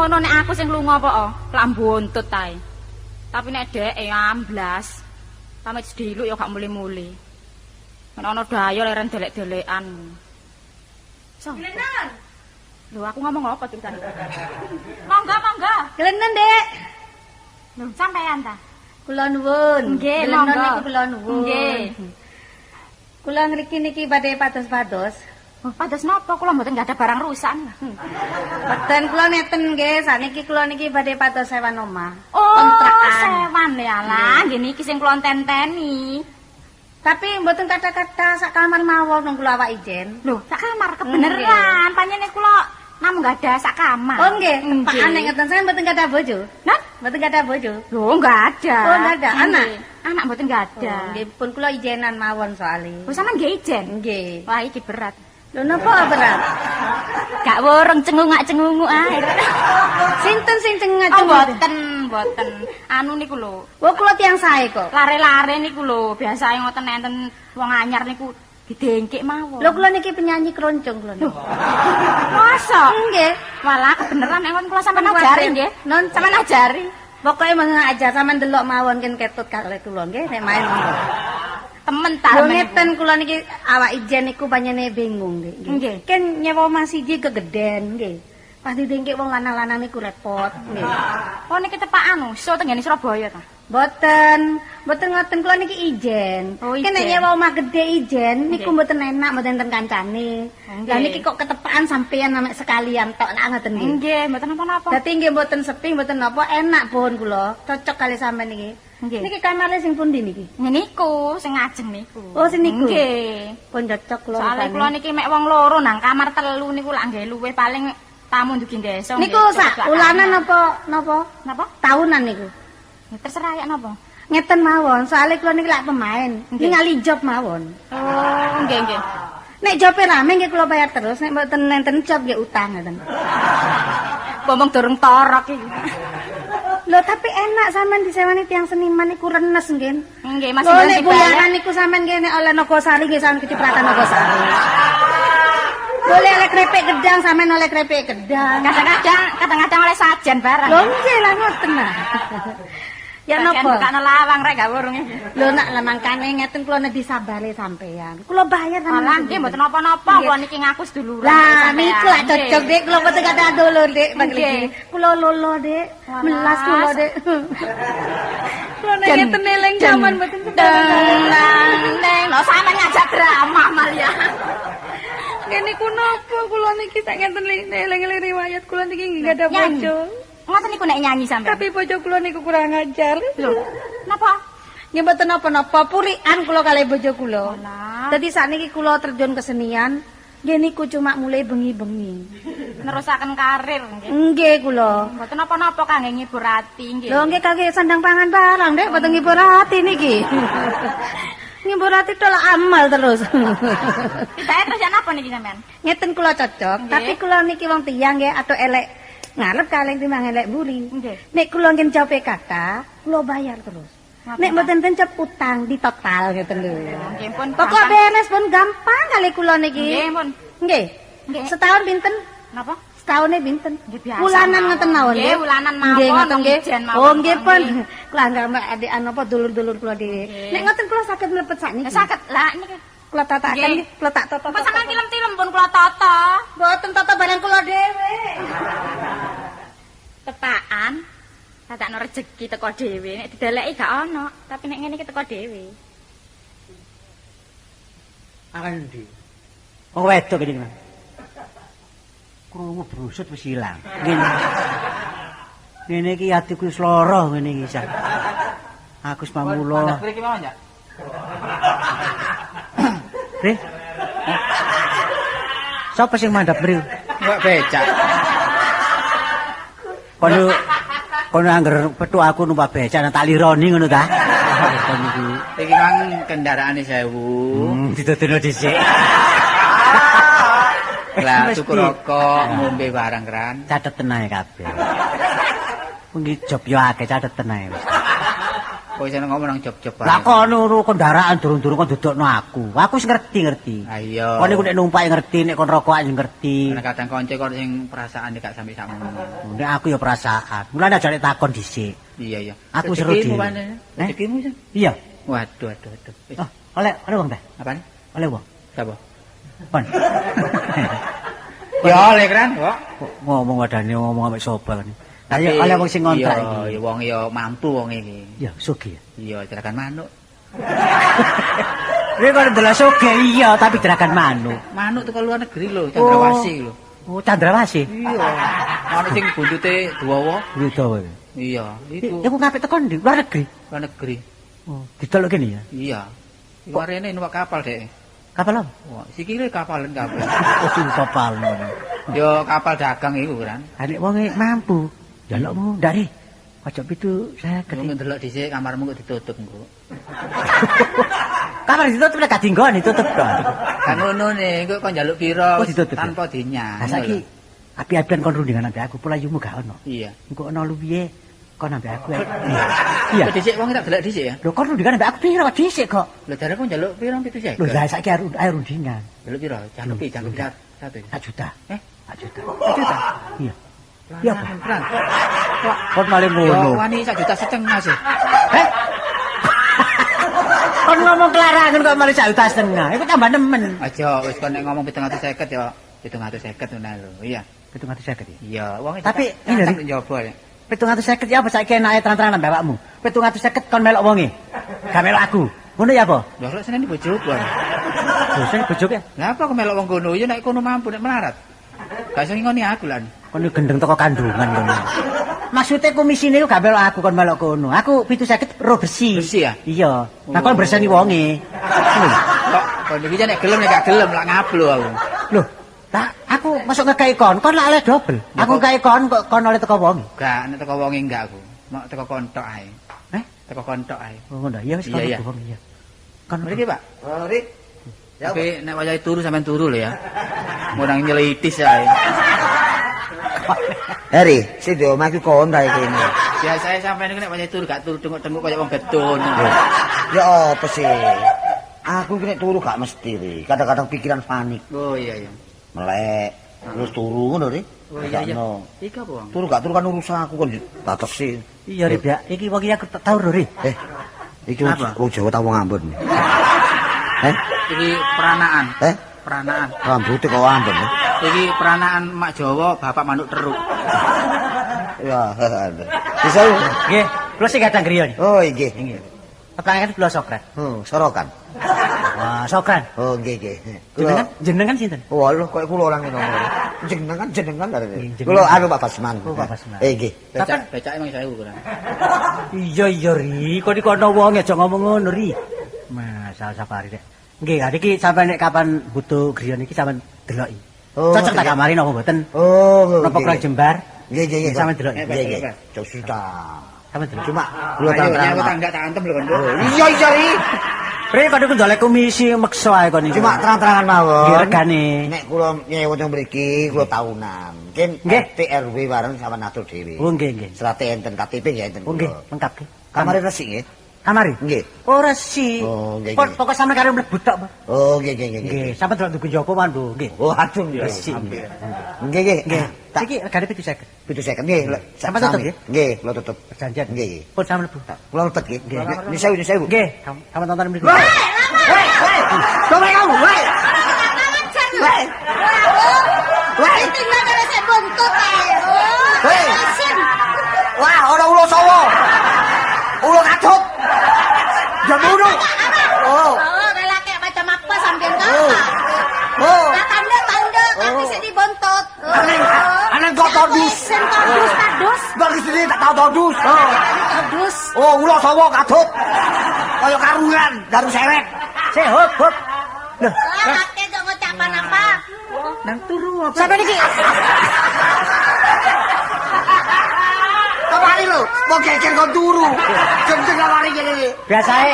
Ngono nek aku sing lunga apa lak mbuntut ae. Tapi nek dheke amblas. Pamit sediluk ya gak mule-mule. Nek ana dayo leren delek-delekan. So. Glenon. Lho aku ngomong apa tulisan? Monggo, monggo. Glenon, Dek. Lho sampean ta? Kula nuwun. Nggih, Glenon monggo. niku kula nuwun. Nggih. Kula ngriki niki badhe pados-pados. Oh, pados napa kula mboten gadah barang rusak. Mboten kula neten nggih, sakniki kula niki badhe pados sewan omah. Oh, Kontrakan. sewan ya lah, nggih niki sing kula tenteni. Tapi mboten kata-kata sak kamar mawon nang kula awak ijen. Lho, sak kamar kebeneran. Panjenengan kula namung gadah sak kamar. Oh nggih, tepaan nek ngeten sampeyan mboten gadah bojo. Nah, Mboten gadah bojo. lho enggak ada. Oh, nggak ada. Anak? Nggih. Anak mboten enggak ada. Oh, nggih pun kula ijenan mawon soalé. Oh, sampean nggih ijen. Nggih. Wah, iki berat. Lho napa berat? Gak worong cengungak-cengunguk ae. Sinten sing Oh, cengengak-cengunguk? mboten, mboten. Anu niku lho, Oh, kula tiyang sae kok. lare-lare niku lho, biasae ngoten enten wong anyar niku didengkik mawon. Lho kula niki penyanyi keroncong kula niki. Masa? Nggih. Walah kebeneran nek ngoten kula sampean ajari nggih. Non Sampean ajari. Pokoke mung ajar sampean delok mawon ken ketut kalih kula nggih nek main monggo. Temen ta. Lho ngeten kula niki awak ijen niku panjenengan bingung nggih. Nggih. Ken nyewa omah siji kegeden nggih. Pasti dengkek wong lanang-lanang niku repot nggih. Oh niki tepak anu, so tenggene Surabaya ta. Mboten, mboten ngoten kula niki ijen. Oh, Ken nek ijen. nyewa omah gede ijen niku Nggih. mboten enak, mboten enten kancane. Nggih. Lah niki kok ketepakan sampeyan ame sekalian tok lah ngoten nggih. Nggih, mboten napa-napa. Dadi nggih mboten sepi, mboten napa, enak pun kula. Cocok kali sampean niki. Nggih. Niki kamare sing pundi niki? Niku sing ngajeng niku. Oh, sing niku. Nggih. Pun cocok kula. Soale rupane. kula niki mek wong loro nang kamar telu niku lak nggih luwih paling tamu ndugi desa. Niku sak ulanan apa napa? Napa? Tahunan niku. Ya, terserah ya napa? Ngeten mawon, soalnya kula niki lak pemain, Nggih. ningali job mawon. Oh, nggih nggih. Nek jobe rame nggih kula bayar terus, nek mboten enten job nggih utang ngeten. Ngomong durung torok iki. Lho tapi enak sampean disewani tiyang seniman niku renes nggih. Nggih, Mas. Lho nek buyaran niku sampean nggih nek oleh Nogosari nggih sampean kecipratan Nogosari. Boleh oleh krepek gedang sampean oleh krepek gedang. Kadang-kadang oleh sajen barang. Lho nggih lah ngoten nah. Ya Sajen napa? bukakno lawang rek gak wurung iki. Lho nak lah mangkane ngeten kula nek disabare sampean. Kula bayar sampean. Malah nggih mboten napa-napa, Nggih. kula niki ngaku seduluran. Lah sampean. niku lak cocok Dik, kula mboten kathah dulur Dik panggil Nggih. iki. Kula lolo Dik, Walah. melas kula Dik. Kula nek ngeten eling jaman mboten Deng neng, lho sampean ngajak drama mal ya. Ngene niku napa kula niki sak ngeten eling-eling riwayat kula niki nggih gadah Nyanyi. bojo. Ngoten niku nek nyanyi sampean. Tapi bojo kula niku kurang ajar. Lho, napa? Nggih mboten napa-napa, purikan kula kalih bojo kula. Walah. Dadi sakniki kula terjun kesenian, nggih niku cuma mulai bengi-bengi. Nerusaken karir nggih. Nggih kula. Mboten napa-napa kangge ngibur ati nggih. Lho nggih kangge sandang pangan barang Dek, mboten ngibur ati niki. Ngibur ati tolak amal terus. Tibake terus ya napa niki sampean? Ngeten kula cocok, Nggih. tapi kula niki wong tiyang nggih atau elek ngarep kalih timbang elek mburi. Nggih. Nek kula ngen jope kata, kula bayar terus. Ngaten, Nek Pak? mboten ten job utang di total ngeten lho. Nggih pun. Pokok gampang. beres pun gampang kali kula niki. Nggih pun. Nggih. Nggih. Setahun pinten? Napa? Setahune pinten? Nggih, biasa Wulanan mawon. ngoten mawon Nggih, wulanan mawon, Nggih ngoten nggih. ijen mawon. Oh nggih pun. Nggih. Kula anggap adik napa dulur-dulur kula dhewe. Nggih. Nek ngoten kula saged mlebet sakniki. Ya saged lah niki. Kula tatakan Nggih. nggih, kula tak tata. Kok sampean tilem-tilem pun kula tata. Mboten tata barang kula dhewe. Tepakan. Tatakno rejeki teko dhewe. Nek dideleki gak ono, tapi nek ngene iki teko dhewe. Akan ndi? Wong wedok kene iki, Mas. Krungu brusut wis ilang. Ngene. Ngene iki atiku wis lara ngene iki sak. Aku wis mamula. Mandek mriki mawon ya. Re. Sapa sing mandhap mriku? Mbak becak. Kono kono angger petuk aku numpak becak nang tak lironi ngono ta. Kon iku. Iki mang kendaraane 1000. Dituduno dhisik. Lah Mesti. tuku rokok, ngombe barang kan. Cateten ae kabeh. Wengi job yo akeh cateten ae wis. Kok iso ngomong nang job-job ae. Lah kono uru kendaraan durung-durung kon dudukno aku. Aku wis ngerti-ngerti. Ah iya. Kon niku nek numpak ngerti, nek kon rokokan ngerti. Kadang kanca kok sing perasaan gak sampe sakmono. Nek aku ya perasaan. Mulane aja nek takon dhisik. Iya iya. Aku seru Rezekimu, dhewe. Pan. Rezekimu iso. Iya. Waduh waduh waduh. Wis. Oh, oleh oleh wong ta? Apane? Oleh wong. Sapa? Kon. Ya oleh kan kok. Kok ngomong wadane ngomong ambek sapa kan. Ayo oleh wong sing ngontrak iki. iki. Ya wong ya mampu wong iki. Ya sugih ya. Iya, jerakan manuk. Kowe kok ndelok sugih iya, tapi jerakan manuk. Manuk teko luar negeri lho, Chandrawasih lho. Oh, Chandrawasih. Iya. Manuk sing buntute dawa. Dawa. Iya, iku. Iku ngapik teko ndi? Luar negeri. Luar negeri. Oh, didelok kene ya. Iya. Iku arene numpak kapal, Dek. Kapal apa? Wah, sikile kapalen kabeh. Oh, sing kapal ngono. Ya kapal dagang iku kan. Ha nek wonge mampu, njalukmu ndak ri. Ojo 750. Wong ndelok dhisik kamarmu kok ditutup engko. Kamar ditutup nek gak dinggoni ditutup to. Kan ngono ne, engko kon njaluk pira Oh, ditutup ya? tanpa dinyang. Lah saiki api-apian kon rundingan ambek aku pola yumu gak ono. Iya. Engko ono luwihe kon ambek aku. Iya. Kok dhisik wong tak delok dhisik ya. Lho kon rundingan ambek aku pira kok dhisik kok. Lho jare kon njaluk pira 750. Lho lah saiki ayo rundingan. Njaluk pira? Jangkepi, jangkepi satu. 1 juta. 1 juta. 1 juta. Iya. Iya, Pak. Kon malah ngono. Ya wani 1,5 juta sih. Heh. Kon ngomong kelarangan kok malah 1,5 juta. Iku tambah nemen. Aja wis kon nek ngomong 750 ya 750 ngono lho. Iya. 750 ya. Iya, wong Tapi ini nek njaba ya. 750 ya apa saiki enake terang-terangan ambek awakmu. 750 kon melok wonge. Gak melok aku. Ngono ya apa? Lho lek seneni bojoku. Lho sing bojoke. Lah apa aku melok wong kono? Ya nek kono mampu nek melarat. Gak iso ngingoni aku lan. Kon gendeng teko kandungan kono. Maksudnya komisine iku gak melok aku kon melok kono. Aku 750 ro bersih. Bersih ya? Iya. Nah kon berseni wonge. Kok kon iki nek gelem nek gak gelem lak ngablo aku. Lho, lah aku masuk ngekeki kon, kon lak oleh dobel. Aku ngekeki kon kok kon oleh teko wonge. Gak nek teko wonge enggak aku. Mok teko kontok ae. Eh? Teko kontok ae. Oh ngono. Ya wis kon wong iya. Kon mriki, Pak. Mari. Ya, tapi nek wayahe turu sampean turu lho ya. Murang nyelitis ae. Heri, sing di omah iku kon ta iki. Biasae sampean niku nek wayahe turu gak turu tenguk-tenguk kaya wong getun. Ya apa sih? Aku iki nek turu gak mesti, Ri. Kadang-kadang pikiran panik. Oh iya iya. Melek, terus turu ngono, Ri. Oh iya iya. Iki apa, Bang? Turu gak turu kan urusan aku kon batesi. Iya, Ri, Byak. Iki wong iki aku tau lho, Ri. Iki wong Jawa ta wong Ambon. Eh? Iki peranaan. Eh? Peranaan. Rambute kok Ambon. Iki peranaan mak Jawa, bapak manuk teruk. Ya, bisa. Nggih, kula sing kadang griya. Oh, nggih. Nggih. Tetangan kula Sokran. Oh, sorokan. Wah, Sokran. Oh, nggih, nggih. Jenengan jenengan sinten? Walah, kok kula orang ngono. Jenengan jenengan lho. Kula anu Pak Basman. Oh, Pak Basman. Nggih. Becak, becake emang 1000 kurang. Iya, iya, Ri. Kok iki ana wong aja ngomong ngono, Ri. Masal safari rek. Nggih, niki sampean nek kapan butuh griya niki sampean deloki. Oh, cocok tak kamari napa mboten? Oh, napa kurang jembar? Nggih, nggih, nggih. Sampean deloki. Nggih, nggih. Cocok sudah. Sampean delok. Cuma kula terang-terangan. Tangga tak antem lho kon. Iya, iya, Ri. Ri kok niku ndolek komisi meksa ae kon niku. Cuma terang-terangan mawon. Nggih regane. Nek kula nyewa teng mriki kula tahunan. Mungkin RT RW bareng sama ngatur dhewe. Oh, nggih, nggih. Serate enten KTP nggih enten. Oh, nggih, lengkap nggih. Kamare resik nggih. Kamari? Nggih. Oh, resik. Oh, nggih. Pokoke sampeyan karo mlebu tok, Pak. Oh, nggih, nggih, nggih. Nggih, sampeyan delok duku njaba mawon, Bu. Nggih. Oh, aduh, resik. Nggih, nggih. Nggih. Iki regane 750. 750 nggih. Sampeyan tutup nggih? Nggih, kula tutup. Perjanjian. Nggih, nggih. Pun sampeyan mlebu. Kula tutup nggih. Nggih, sewu, sewu. Nggih, sampeyan tonton mriku. Hei, hei. Kowe kamu, hei. Hei. Hei. Tinggal karo sik buntut ae. Hei. Wah, ana ula sawa. Ula kadut. Jamuno. Oh. Oh, relake macam apa sampean kok? Oh. Lah tanda-tanda tapi sik dibontot. Aneng kok todus. Sing todus tadus. Bang sini tak tau todus. Oh. Todus. Oh, ula sawa kadut. Kaya karungan, daru sewek. Sik hop hop. Lho, lake kok ngucapan apa? Nang turu apa? Sampeyan iki Kemari lho, mau geger kon turu. Gendeng lawari kene iki. Biasae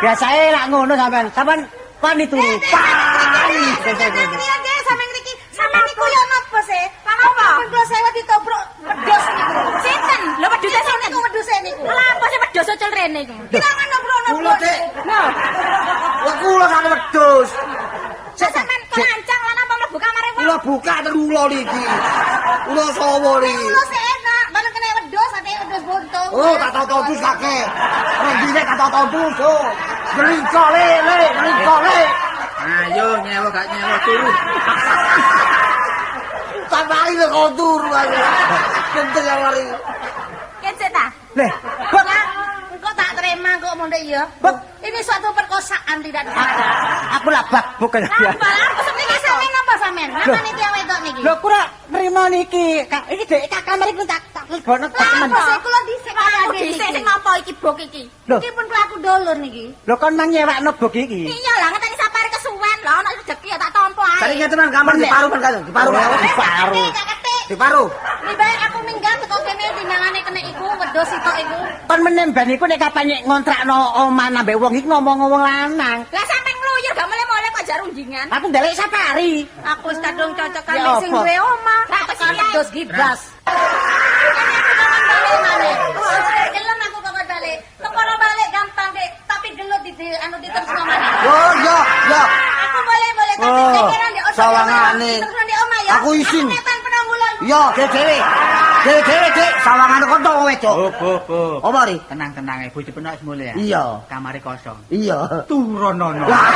biasae lak ngono sampean. Sampean wani turu. Pai. Nggih, sampean ngriki. Sampean niku yo napa sih? Napa? Kula sewa ditobrok wedhus niku. Sinten? Lho wedhuse sinten? Niku wedhuse niku. Lha apa sih wedhuse? Wedhus ucul rene iku. Kirangan ngono Kula, Dik. Lho, Lah kula kan wedhus. Sik sampean kelancang lan apa mlebu kamare wong? Kula buka ten ula niki. Ula sawa niki. Kula sik enak, bareng kena wedhus, ate wedhus buntung. Oh, tak tau dus kakek. Rendine tak tau dus. Oh. Ngeriko le, le, ngeriko le. Ayo nyewa gak nyewa turu. Tambari lho kau turu aku. Penting yang lari. Kecek ta? Leh, bek, Ya, engko tak terima kok mondek ya. Bek. Ini suatu perkosaan tidak disadar. aku lah bak bukan ya. Apa lah aku Niki sampean apa sampean? Namane tiyang wedok niki. Lho kula nrimo niki. Iki dek kak kamar iki tak tak lebono Lah temen. apa sih kula dhisik Aku kaya dhisik sing nampa iki bok iki. Lho, Iki pun kula aku dolur niki. lho kon mang nyewakno bok iki. Iya lah ngenteni sapare kesuwen lah ana rezeki ya tak tampa ae. Tadi ngeten kamar diparu kan kan, diparu. Diparu. Gak ketik. Diparu. Lebih baik aku minggat teko kene timbangane kena iku wedhus sitok iku. Kon menemban iku nek kapan nyek ngontrakno omah nambah wong iki ngomong-ngomong lanang. Lah sampean ngluyur gak mulih-mulih kok jak rundingan. Aku ndelek safari. Aku wis kadung cocok Ya ambek sing apa? duwe omah. Lah, Tekan kesian. wedhus gibas. Kene aku kapan balik maneh. Gelem aku kapan balik. Tekono balik gampang, Dek. Tapi gelut di anu diterusno maneh. Oh, ya, ya. Aku boleh-boleh tapi Oh, kekeran di ojo. sawangane. Diterusno di omah ya. Aku izin. Aku netan penanggulan. Ya, dhewe-dhewe. Dhewe-dhewe, Dik. Sawangane kon wong wedok. Bu, bu, bu. Apa ri? Tenang-tenang e bojo penak wis mulih ya. Iya. Kamare kosong. Iya. Turonono. Lah.